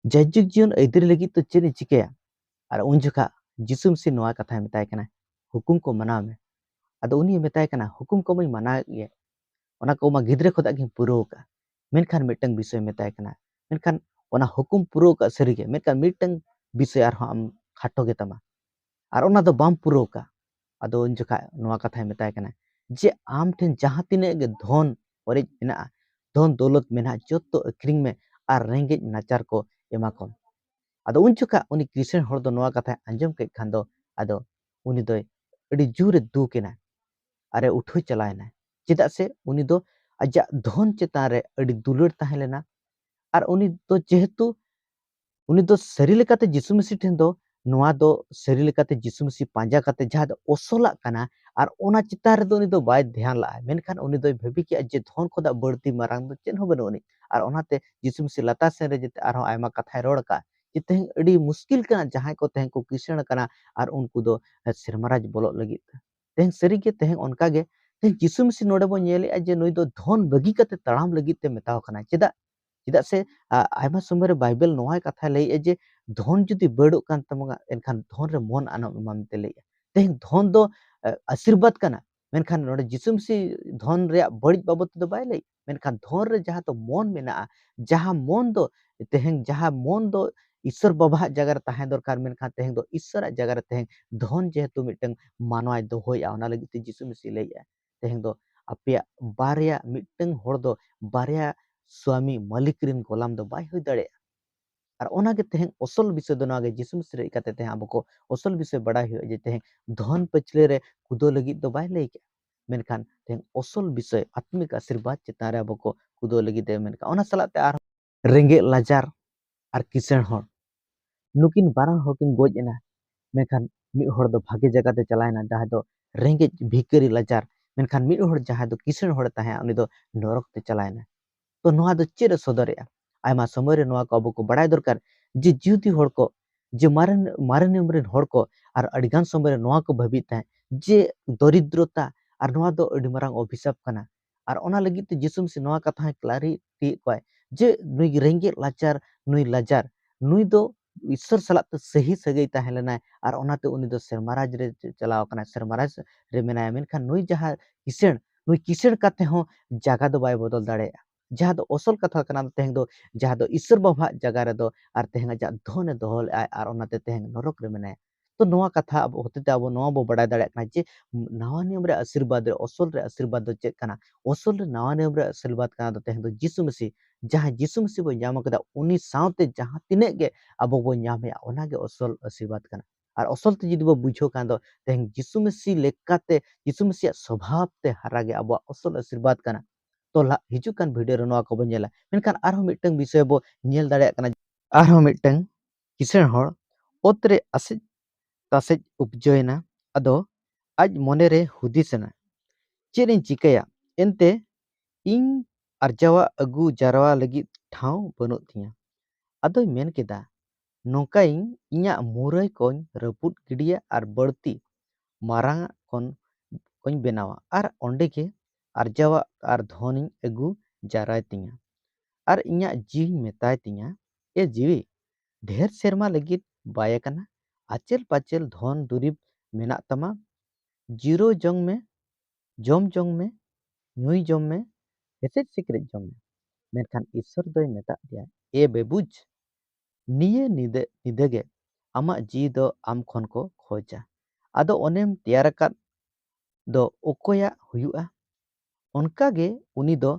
ᱡᱟᱭᱡᱩᱜᱽ ᱡᱤᱭᱚᱱ ᱟᱹᱭᱫᱟᱹᱨᱤ ᱞᱟᱹᱜᱤᱫ ᱛᱮ ᱪᱮᱫ ᱤᱧ ᱪᱤᱠᱟᱹᱭᱟ?" ᱟᱨ ᱩᱱ ᱡᱚᱠᱷᱟ ᱡᱤᱥᱩ ᱢᱟᱹᱥᱤ ᱱᱚᱣᱟ ᱠᱟᱛᱷᱟᱭ ᱢᱮᱛᱟᱭ ᱠᱟᱱᱟ, ᱦᱩᱠᱩᱢ ᱠᱚ ᱢᱟᱱᱟᱣ ᱢᱮ᱾ ᱟᱫᱚ ᱩᱱᱤ ᱢᱮᱛᱟᱭ ᱠᱟᱱᱟ, ᱦᱩᱠᱩᱢ ᱠᱚ ᱢᱟᱧ ᱢᱟᱱᱟᱣᱮᱫ ᱜᱮᱭᱟ, ᱚᱱᱟ ᱠᱚ ᱢᱟ ᱜᱤᱫᱽᱨᱟᱹ ᱠᱷᱚᱱᱟᱜ ᱜᱤᱧ ᱯᱩᱨᱟᱹᱣ ᱟᱠᱟᱫ, ᱢᱮᱱᱠᱷᱟᱱ ᱢᱤᱫᱴᱟᱝ ᱵᱤᱥᱚᱭ ᱢᱮᱛᱟᱭ ᱠᱟᱱᱟ, ᱢᱮᱱᱠᱷᱟᱱ ᱚᱱᱟ ᱦᱩᱠᱩᱢ ᱯᱩᱨᱟᱹᱣ ᱟᱠᱟᱫ ᱥᱟᱹᱨᱤᱜᱮ, ᱢᱮᱱᱠᱷᱟᱱ ᱢᱤᱫᱴᱟᱝ ᱵᱤᱥᱚᱭ ᱟᱨᱦᱚᱸ ᱟᱢ ᱠᱷᱟᱴᱚ ᱜᱮᱛᱟᱢᱟ, ᱟᱨ ᱚᱱᱟ ᱫᱚ ᱵᱟᱢ ᱯᱩᱨᱟᱹᱣ ᱟᱠᱟᱫ᱾ ᱟᱫᱚ ᱩᱱ ᱡᱚᱠᱷᱟᱡ ᱱᱚᱣᱟ ᱠᱟᱛᱷᱟᱭ ᱢᱮᱛᱟᱭ ᱠᱟᱱᱟ ᱡᱮ ᱟᱢ ᱴᱷᱮᱱ ᱡᱟᱦᱟᱸ ᱛᱤᱱᱟᱹᱜ ᱜᱮ ᱫᱷᱚᱱ ᱚᱨᱮᱡ ᱢᱮᱱᱟᱜᱼᱟ, ᱫᱷᱚᱱ ᱫᱚᱞᱚᱛ ᱢᱮᱱᱟᱜᱼᱟ, ᱡᱚᱛᱚ ᱟᱹᱠᱷᱨᱤᱧ ᱢᱮ ᱟᱨ ᱨᱮᱸᱜᱮᱡ ᱱᱟᱪᱟᱨ ᱠᱚ ᱮᱢᱟ ᱠᱚᱢ᱾ ᱟᱫᱚ ᱩᱱ ᱡᱚᱠᱷᱟᱡ ᱩᱱᱤ ᱠᱤᱥᱟᱹᱬ ᱦᱚᱲ ᱫᱚ ᱱᱚᱣᱟ ᱠᱟᱛᱷᱟᱭ ᱟᱸᱡᱚᱢ ᱠᱮᱫ ᱠᱷᱟᱱ ᱫᱚ ᱟᱫᱚ ᱩᱱᱤ ᱫᱚᱭ ᱟᱹᱰᱤ ᱡᱳᱨᱮ ᱫᱩᱠ ᱮᱱᱟ ᱟᱨᱮ ᱩᱴᱷᱟᱹᱣ ᱪᱟᱞᱟᱣ ᱮᱱᱟ᱾ ᱪᱮᱫᱟᱜ ᱥᱮ ᱩᱱᱤ ᱫᱚ ᱟᱡᱟᱜ ᱫᱷᱚᱱ ᱪᱮᱛᱟᱱ ᱨᱮ ᱟᱹᱰᱤ ᱫᱩᱞᱟᱹᱲ ᱛᱟᱦᱮᱸ ᱞᱮᱱᱟ, ᱟᱨ ᱩᱱᱤ ᱫᱚ ᱡᱮᱦᱮᱛᱩ ᱩᱱᱤ ᱫᱚ ᱥᱟᱹᱨᱤ ᱞᱮᱠᱟᱛᱮ ᱡᱤᱥᱩ ᱢᱟᱹᱥᱤ ᱴᱷᱮᱱ ᱫᱚ ᱱᱚᱣᱟ ᱫᱚ ᱥᱟᱹᱨᱤ ᱞᱮᱠᱟᱛᱮ ᱡᱤᱥᱩ ᱢᱟᱹᱥᱤ ᱯᱟᱸᱡᱟ ᱠᱟᱛᱮ ᱡᱟᱦᱟᱸ ᱫᱚ ᱚᱥᱚᱞᱟᱜ ᱠᱟᱱᱟ, ᱟᱨ ᱚᱱᱟ ᱪᱮᱛᱟᱱ ᱨᱮᱫᱚ ᱩᱱᱤ ᱫᱚ ᱵᱟᱭ ᱫᱷᱮᱭᱟᱱ ᱞᱟᱜᱼᱟ᱾ ᱢᱮᱱᱠᱷᱟᱱ ᱩᱱᱤ ᱫᱚᱭ ᱵᱷᱟᱹᱵᱤ ᱠᱮᱜᱼᱟ ᱡᱮ ᱫᱷᱚᱱ ᱠᱷᱚᱱᱟᱜ ᱵᱟᱹᱲᱛᱤ ᱢᱟᱨᱟᱝ ᱫᱚ ᱪᱮᱫ ᱦᱚᱸ ᱵᱟᱹᱱᱩᱜ ᱟᱹᱱᱤᱡ᱾ ᱟᱨ ᱚᱱᱟᱛᱮ ᱡᱤᱥᱩ ᱢᱟᱹᱥᱤ ᱞᱟᱛᱟᱨ ᱥᱮᱱ ᱨᱮ ᱡᱮᱛᱮ ᱟᱨᱦᱚᱸ ᱟᱭᱢᱟ ᱠᱟᱛᱷᱟᱭ ᱨᱚᱲ ᱟᱠᱟᱫᱼᱟ ᱡᱮ ᱛᱮᱦᱮᱧ ᱟᱹᱰᱤ ᱢᱩᱥᱠᱤᱞ ᱠᱟᱱᱟ ᱡᱟᱦᱟᱸᱭ ᱠᱚ ᱛᱮᱦᱮᱧ ᱠᱚ ᱠᱤᱥᱟᱹᱬ ᱟᱠᱟᱱᱟ ᱟᱨ ᱩᱱᱠᱩ ᱫᱚ ᱥᱮᱨᱢᱟ ᱨᱟᱡᱽ ᱵᱚᱞᱚᱜ ᱞᱟᱹᱜᱤᱫ ᱛᱮ᱾ ᱛᱮᱦᱮᱧ ᱥᱟᱹᱨᱤᱜᱮ ᱛᱮᱦᱮᱧ ᱚᱱᱠᱟᱜᱮ ᱛᱮᱦᱮᱧ ᱡᱤᱥᱩ ᱢᱟᱹᱥᱤ ᱱᱚᱰᱮ ᱵᱚᱱ ᱧᱮᱞᱮᱜᱼᱟ ᱡᱮ ᱱᱩᱭ ᱫᱚ ᱫᱷᱚᱱ ᱵᱟᱹᱜᱤ ᱠᱟᱛᱮ ᱛᱟᱲᱟᱢ ᱞᱟᱹᱜᱤᱫ ᱛᱮ ᱢᱮᱛᱟᱣ ᱠᱟᱱᱟ᱾ ᱪᱮᱫᱟᱜ? ᱪᱮᱫᱟᱜ ᱥᱮ ᱟ, ᱟᱭᱢᱟ ᱥᱚᱢᱚᱭ ᱨᱮ ᱵᱟᱭᱵᱮᱞ ᱱᱚᱣᱟᱭ ᱠᱟᱛᱷᱟᱭ ᱞᱟᱹᱭᱮᱜᱼᱟ ᱡᱮ ᱫᱷᱚᱱ ᱡᱩᱫᱤ ᱵᱟᱹᱲᱚᱜ ᱠᱟᱱ ᱛᱟᱢᱟ ᱮᱱᱠᱷᱟᱱ ᱫᱷᱚᱱ ᱨᱮ ᱢᱚᱱ ᱟᱞᱚᱢ ᱮᱢᱟ ᱢᱮᱱᱛᱮ ᱞᱟᱹᱭᱮᱜᱼᱟ᱾ ᱛᱮᱦᱮᱧ ᱫᱷᱚᱱ ᱫᱚ ᱟ, ᱟᱥᱤᱨᱵᱟᱫᱽ ᱠᱟᱱᱟ, ᱢᱮᱱᱠᱷᱟᱱ ᱱᱚᱰᱮ ᱡᱤᱥᱩ ᱢᱟᱹᱥᱤ ᱫᱷᱚᱱ ᱨᱮᱭᱟᱜ ᱵᱟᱹᱲᱤᱡ ᱵᱟᱵᱚᱫ ᱛᱮᱫᱚ ᱵᱟᱭ ᱞᱟᱹᱭ, ᱢᱮᱱᱠᱷᱟᱱ ᱫᱷᱚᱱ ᱨᱮ ᱡᱟᱦᱟᱸ ᱫᱚ ᱢᱚᱱ ᱢᱮᱱᱟᱜᱼᱟ, ᱡᱟᱦᱟᱸ ᱢᱚᱱ ᱫᱚ ᱛᱮᱦᱮᱧ ᱡᱟᱦᱟᱸ ᱢᱚᱱ ᱫᱚ ᱤᱥᱥᱚᱨ ᱵᱟᱵᱟᱣᱟᱜ ᱡᱟᱭᱜᱟ ᱨᱮ ᱛᱟᱦᱮᱸ ᱫᱚᱨᱠᱟᱨ, ᱢᱮᱱᱠᱷᱟᱱ ᱛᱮᱦᱮᱧ ᱫᱚ ᱤᱥᱥᱚᱨᱟᱜ ᱡᱟᱭᱜᱟ ᱨᱮ ᱛᱮᱦᱮᱧ ᱫᱷᱚᱱ ᱡᱮᱦᱮᱛᱩ ᱢᱤᱫᱴᱟᱝ ᱢᱟᱱᱣᱟᱭ ᱫᱚᱦᱚᱭᱮᱜᱼᱟ, ᱚᱱᱟ ᱞᱟᱹᱜᱤᱫ ᱛᱮ ᱡᱤᱥᱩ ᱢᱟᱹᱥᱤ ᱞᱟᱹᱭᱮᱜᱼᱟ ᱛᱮᱦᱮᱧ ᱫᱚ ᱟᱯᱮᱭᱟᱜ ᱵᱟᱨᱭᱟ, ᱢᱤᱫᱴᱟᱝ ᱦᱚᱲ ᱫᱚ ᱵᱟᱨᱭᱟ ᱥᱣᱟᱢᱤ ᱢᱟᱹᱞᱤᱠ ᱨᱮᱱ ᱜᱳᱞᱟᱢ ᱫᱚ ᱵᱟᱭ ᱦᱩᱭ ᱫᱟᱲᱮᱭᱟᱜᱼᱟ᱾ ᱟᱨ ᱚᱱᱟᱜᱮ ᱛᱮᱦᱮᱧ ᱚᱥᱚᱞ ᱵᱤᱥᱚᱭ ᱫᱚ ᱱᱚᱣᱟ ᱜᱮ, ᱡᱤᱥᱩ ᱢᱟᱹᱥᱤ ᱨᱮ ᱤᱠᱟᱛᱮ ᱛᱮᱦᱮᱧ ᱟᱵᱚ ᱠᱚ ᱚᱥᱚᱞ ᱵᱤᱥᱚᱭ ᱵᱟᱰᱟᱭ ᱦᱩᱭᱩᱜᱼᱟ ᱡᱮ ᱛᱮᱦᱮᱧ ᱫᱷᱚᱱ ᱯᱟᱹᱪᱷᱞᱟᱹ ᱨᱮ ᱠᱩᱫᱟᱹᱣ ᱞᱟᱹᱜᱤᱫ ᱫᱚ ᱵᱟᱭ ᱞᱟᱹᱭ ᱠᱮᱜᱼᱟ, ᱢᱮᱱᱠᱷᱟᱱ ᱛᱮᱦᱮᱧ ᱚᱥᱚᱞ ᱵᱤᱥᱚᱭ ᱟᱛᱢᱤᱠ ᱟᱥᱤᱨᱵᱟᱫᱽ ᱪᱮᱛᱟᱱ ᱨᱮ ᱟᱵᱚ ᱠᱚ ᱠᱩᱫᱟᱹᱣ ᱞᱟᱹᱜᱤᱫ ᱮ ᱢᱮᱱ ᱠᱟᱜᱼᱟ᱾ ᱚᱱᱟ ᱥᱟᱞᱟᱜ ᱛᱮ ᱟᱨᱦᱚᱸ ᱨᱮᱸᱜᱮᱡ ᱞᱟᱪᱟᱨ ᱟᱨ ᱠᱤᱥᱟᱹᱬ ᱦᱚᱲ, ᱱᱩᱠᱤᱱ ᱵᱟᱨ ᱦᱚᱲ ᱠᱤᱱ ᱜᱚᱡ ᱮᱱᱟ, ᱢᱮᱱᱠᱷᱟᱱ ᱢᱤᱫ ᱦᱚᱲ ᱫᱚ ᱵᱷᱟᱜᱮ ᱡᱟᱭᱜᱟ ᱛᱮ ᱪᱟᱞᱟᱣ ᱮᱱᱟ, ᱡᱟᱦᱟᱸᱭ ᱫᱚ ᱨᱮᱸᱜᱮᱡ ᱵᱷᱤᱠᱟᱹᱨᱤ ᱞᱟᱪᱟᱨ, ᱢᱮᱱᱠᱷᱟᱱ ᱢᱤᱫ ᱦᱚᱲ ᱡᱟᱦᱟᱸᱭ ᱫᱚ ᱠᱤᱥᱟᱹᱬ ᱦᱚᱲᱮ ᱛᱟᱦᱮᱸ ᱩᱱᱤ ᱫᱚ ᱱᱚᱨᱚᱠ ᱛᱮ ᱪᱟᱞᱟᱣ ᱮᱱᱟ᱾ ᱛᱚ ᱱᱚᱣᱟ ᱫᱚ ᱪᱮᱫ ᱮ ᱥᱚᱫᱚᱨᱮᱜᱼᱟ? ᱟᱭᱢᱟ ᱥᱚᱢᱚᱭ ᱨᱮ ᱱᱚᱣᱟ ᱠᱚ ᱟᱵᱚ ᱠᱚ ᱵᱟᱲᱟᱭ ᱫᱚᱨᱠᱟᱨ ᱡᱮ ᱡᱤᱦᱩᱫᱤ ᱦᱚᱲ ᱠᱚ, ᱡᱮ ᱢᱟᱨᱮ, ᱢᱟᱨᱮ ᱱᱤᱭᱚᱢ ᱨᱮᱱ ᱦᱚᱲ ᱠᱚ ᱟᱨ ᱟᱹᱰᱤᱜᱟᱱ ᱥᱚᱢᱚᱭ ᱨᱮ ᱱᱚᱣᱟ ᱠᱚ ᱵᱷᱟᱹᱵᱤᱭᱮᱫ ᱛᱟᱦᱮᱸᱫ ᱡᱮ ᱫᱚᱨᱤᱫᱨᱚᱛᱟ ᱟᱨ ᱱᱚᱣᱟ ᱫᱚ ᱟᱹᱰᱤ ᱢᱟᱨᱟᱝ ᱚᱵᱷᱤᱥᱟᱯ ᱠᱟᱱᱟ᱾ ᱟᱨ ᱚᱱᱟ ᱞᱟᱹᱜᱤᱫ ᱛᱮ ᱡᱤᱥᱩ ᱢᱟᱹᱥᱤ ᱱᱚᱣᱟ ᱠᱟᱛᱷᱟ ᱦᱚᱸᱭ clarify ᱮᱫ ᱠᱚᱣᱟᱭ ᱡᱮ ᱱᱩᱭ ᱨᱮᱸᱜᱮᱡ ᱞᱟᱪᱟᱨ, ᱱᱩᱭ ᱞᱟᱡᱟᱨ, ᱱᱩᱭ ᱫᱚ ᱤᱥᱥᱚᱨ ᱥᱟᱞᱟᱜ ᱛᱮ ᱥᱟᱹᱦᱤ ᱥᱟᱹᱜᱟᱹᱭ ᱛᱟᱦᱮᱸ ᱞᱮᱱᱟᱭ, ᱟᱨ ᱚᱱᱟᱛᱮ ᱩᱱᱤ ᱫᱚ ᱥᱮᱨᱢᱟ ᱨᱟᱡᱽ ᱨᱮ ᱪᱟᱞᱟᱣ ᱟᱠᱟᱱᱟᱭ, ᱥᱮᱨᱢᱟ ᱨᱟᱡᱽ ᱨᱮ ᱢᱮᱱᱟᱭᱟ᱾ ᱢᱮᱱᱠᱷᱟᱱ ᱱᱩᱭ ᱡᱟᱦᱟᱸ ᱠᱤᱥᱟᱹᱬ, ᱱᱩᱭ ᱠᱤᱥᱟᱹᱬ ᱠᱟᱛᱮ ᱦᱚᱸ ᱡᱟᱭᱜᱟ ᱫᱚ ᱵᱟᱭ ᱵᱚᱫᱚᱞ ᱫᱟᱲᱮᱭᱟᱜᱼᱟ᱾ ᱡᱟᱦᱟᱸ ᱫᱚ ᱚᱥᱚᱞ ᱠᱟᱛᱷᱟ ᱠᱟᱱᱟ, ᱛᱮᱦᱮᱧ ᱫᱚ ᱡᱟᱦᱟᱸ ᱫᱚ ᱤᱥᱥᱚᱨ ᱵᱟᱵᱟᱣᱟᱜ ᱡᱟᱭᱜᱟ ᱨᱮᱫᱚ ᱟᱨ ᱛᱮᱦᱮᱧ ᱟᱡᱟᱜ ᱫᱷᱚᱱᱮ ᱫᱚᱦᱚ ᱞᱮᱫᱼᱟᱭ, ᱟᱨ ᱚᱱᱟᱛᱮ ᱛᱮᱦᱮᱧ ᱱᱚᱨᱚᱠ ᱨᱮ ᱢᱮᱱᱟᱭᱟ᱾ ᱛᱚ ᱱᱚᱣᱟ ᱠᱟᱛᱷᱟ ᱟᱵᱚ ᱦᱚᱛᱮᱛᱮ ᱟᱵᱚ ᱱᱚᱣᱟ ᱵᱚ ᱵᱟᱰᱟᱭ ᱫᱟᱲᱮᱭᱟᱜ ᱠᱟᱱᱟ ᱡᱮ ᱱᱟᱣᱟ ᱱᱤᱭᱚᱢ ᱨᱮ ᱟᱥᱤᱨᱵᱟᱫᱽ ᱨᱮ ᱚᱥᱚᱞ ᱨᱮ ᱟᱥᱤᱨᱵᱟᱫᱽ ᱫᱚ ᱪᱮᱫ ᱠᱟᱱᱟ? ᱚᱥᱚᱞ ᱨᱮ ᱱᱟᱣᱟ ᱱᱤᱭᱚᱢ ᱨᱮ ᱟᱥᱤᱨᱵᱟᱫᱽ ᱠᱟᱱᱟ ᱫᱚ ᱛᱮᱦᱮᱧ ᱫᱚ ᱡᱤᱥᱩ ᱢᱟᱹᱥᱤ, ᱡᱟᱦᱟᱸ ᱡᱤᱥᱩ ᱢᱟᱹᱥᱤ ᱵᱚ ᱧᱟᱢ ᱟᱠᱟᱫᱟ, ᱩᱱᱤ ᱥᱟᱶᱛᱮ ᱡᱟᱦᱟᱸ ᱛᱤᱱᱟᱹᱜ ᱜᱮ ᱟᱵᱚ ᱵᱚ ᱧᱟᱢᱮᱜᱼᱟ, ᱚᱱᱟᱜᱮ ᱚᱥᱚᱞ ᱟᱥᱤᱨᱵᱟᱫᱽ ᱠᱟᱱᱟ᱾ ᱟᱨ ᱚᱥᱚᱞ ᱛᱮ ᱡᱩᱫᱤ ᱵᱚ ᱵᱩᱡᱷᱟᱹᱣ ᱠᱷᱟᱱ ᱫᱚ ᱛᱮᱦᱮᱧ ᱡᱤᱥᱩ ᱢᱟᱹᱥᱤ ᱞᱮᱠᱟᱛᱮ, ᱡᱤᱥᱩ ᱢᱟᱹᱥᱤᱭᱟᱜ ᱥᱚᱵᱷᱟᱵ ᱛᱮ ᱦᱟᱨᱟ ᱜᱮ ᱟᱵᱚᱣᱟᱜ ᱚᱥᱚᱞ ᱟᱥᱤᱨᱵᱟᱫᱽ ᱠᱟᱱᱟ᱾ ᱛᱚ ᱞᱟ-, ᱦᱤᱡᱩᱜ ᱠᱟᱱ ᱵᱷᱤᱰᱤᱭᱳ ᱨᱮ ᱱᱚᱣᱟ ᱠᱚᱵᱚ ᱧᱮᱞᱟ᱾ ᱢᱮᱱᱠᱷᱟᱱ ᱟᱨᱦᱚᱸ ᱢᱤᱫᱴᱟᱝ ᱵᱤᱥᱚᱭ ᱵᱚ ᱧᱮᱞ ᱫᱟᱲᱮᱭᱟᱜ ᱠᱟᱱᱟ᱾ ᱟᱨᱦᱚᱸ ᱢᱤᱫᱴᱟᱝ ᱠᱤᱥᱟᱹᱬ ᱦᱚᱲ ᱚᱛ ᱨᱮ ᱟᱥᱮᱡ ᱛᱟᱥᱮᱡ ᱩᱯᱡᱟᱹᱭᱮᱱᱟ᱾ ᱟᱫᱚ ᱟᱡ ᱢᱚᱱᱮᱨᱮ ᱦᱩᱫᱤᱥ ᱮᱱᱟ, "ᱪᱮᱫ ᱤᱧ ᱪᱤᱠᱟᱹᱭᱟ? ᱮᱱᱛᱮ ᱤᱧ ᱟᱨᱡᱟᱣᱟᱜ ᱟᱹᱜᱩ ᱡᱟᱨᱣᱟ ᱞᱟᱹᱜᱤᱫ ᱴᱷᱟᱶ ᱵᱟᱹᱱᱩᱜ ᱛᱤᱧᱟ᱾" ᱟᱫᱚᱭ ᱢᱮᱱ ᱠᱮᱫᱟ, "ᱱᱚᱝᱠᱟᱭᱟᱹᱧ, ᱤᱧᱟᱹᱜ ᱢᱩᱨᱟᱹᱭ ᱠᱚᱧ ᱨᱟᱹᱯᱩᱫ ᱜᱤᱰᱤᱭᱟ ᱟᱨ ᱵᱟᱹᱲᱛᱤ ᱢᱟᱨᱟᱝ ᱟᱜ ᱠᱷᱚᱱ ᱠᱚᱧ ᱵᱮᱱᱟᱣᱟ, ᱟᱨ ᱚᱸᱰᱮ ᱜᱮ ᱟᱨᱡᱟᱣᱟᱜ ᱟᱨ ᱫᱷᱚᱱᱤᱧ ᱟᱹᱜᱩ ᱡᱟᱣᱨᱟᱭ ᱛᱤᱧᱟ᱾ ᱟᱨ ᱤᱧᱟᱹᱜ ᱡᱤᱣᱤᱧ ᱢᱮᱛᱟᱭ ᱛᱤᱧᱟ, ᱮ ᱡᱤᱣᱤ, ᱰᱷᱮᱨ ᱥᱮᱨᱢᱟ ᱞᱟᱹᱜᱤᱫ ᱵᱟᱭ ᱟᱠᱟᱱᱟ, ᱟᱪᱮᱞ ᱯᱟᱪᱮᱞ ᱫᱷᱚᱱ ᱫᱩᱨᱤᱵᱽ ᱢᱮᱱᱟᱜ ᱛᱟᱢᱟ, ᱡᱤᱨᱟᱹᱣ ᱡᱚᱝ ᱢᱮ, ᱡᱚᱢ ᱡᱚᱝ ᱢᱮ, ᱧᱩᱭ ᱡᱚᱝ ᱢᱮ, ᱦᱮᱥᱮᱡ ᱥᱤᱠᱨᱮᱡ ᱡᱚᱝ ᱢᱮ᱾" ᱢᱮᱱᱠᱷᱟᱱ ᱤᱥᱥᱚᱨ ᱫᱚᱭ ᱢᱮᱛᱟᱫ ᱫᱮᱭᱟ, ᱮ ᱵᱮᱵᱩᱡᱽ, ᱱᱤᱭᱟᱹ ᱧᱤᱫᱟᱹ, ᱧᱤᱫᱟᱹ ᱜᱮ ᱟᱢᱟᱜ ᱡᱤᱣᱤ ᱫᱚ ᱟᱢ ᱠᱷᱚᱱ ᱠᱚ ᱠᱷᱚᱡᱟ᱾ ᱟᱫᱚ ᱚᱱᱮᱢ ᱛᱮᱭᱟᱨ ᱟᱠᱟᱫ ᱫᱚ ᱚᱠᱚᱭᱟᱜ ᱦᱩᱭᱩᱜᱼᱟ? ᱚᱱᱠᱟ ᱜᱮ ᱩᱱᱤ ᱫᱚ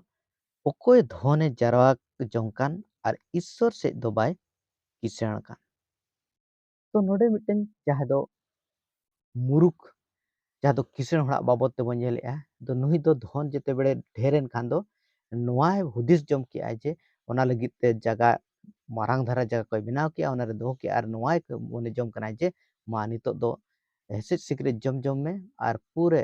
ᱚᱠᱚᱭ ᱫᱷᱚᱱᱮ ᱡᱟᱨᱣᱟ ᱡᱚᱝ ᱠᱟᱱ ᱟᱨ ᱤᱥᱥᱚᱨ ᱥᱮᱫ ᱫᱚ ᱵᱟᱭ ᱠᱤᱥᱟᱹᱬ ᱠᱟᱱ᱾ ᱛᱚ ᱱᱚᱰᱮ ᱢᱤᱫᱴᱟᱝ ᱡᱟᱦᱟᱸ ᱫᱚ ᱢᱩᱨᱩᱠᱷ, ᱡᱟᱦᱟᱸ ᱫᱚ ᱠᱤᱥᱟᱹᱬ ᱦᱚᱲᱟᱜ ᱵᱟᱵᱚᱫ ᱛᱮᱵᱚᱱ ᱧᱮᱞᱮᱜᱼᱟ, ᱫᱚ ᱱᱩᱭ ᱫᱚ ᱫᱷᱚᱱ ᱡᱮᱛᱮ ᱵᱮᱲᱮ ᱰᱷᱮᱨᱮᱱ ᱠᱷᱟᱱ ᱫᱚ ᱱᱚᱣᱟᱭ ᱦᱩᱫᱤᱥ ᱡᱚᱢ ᱠᱮᱜᱼᱟᱭ ᱡᱮ ᱚᱱᱟ ᱞᱟᱹᱜᱤᱫ ᱛᱮ ᱡᱟᱭᱜᱟ, ᱢᱟᱨᱟᱝ ᱫᱷᱟᱨᱟ ᱡᱟᱭᱜᱟ ᱠᱚᱭ ᱵᱮᱱᱟᱣ ᱠᱮᱜᱼᱟ, ᱚᱱᱟᱨᱮ ᱫᱚᱦᱚ ᱠᱮᱜᱼᱟ, ᱟᱨ ᱱᱚᱣᱟᱭ ᱢᱚᱱᱮ ᱡᱚᱢ ᱠᱟᱱᱟᱭ ᱡᱮ ᱢᱟ ᱱᱤᱛᱚᱜ ᱫᱚ ᱦᱮᱸᱥᱮᱡ ᱥᱤᱠᱨᱮᱡ ᱡᱚᱢ ᱡᱚᱢ ᱢᱮ ᱟᱨ ᱯᱩᱨᱟᱹ,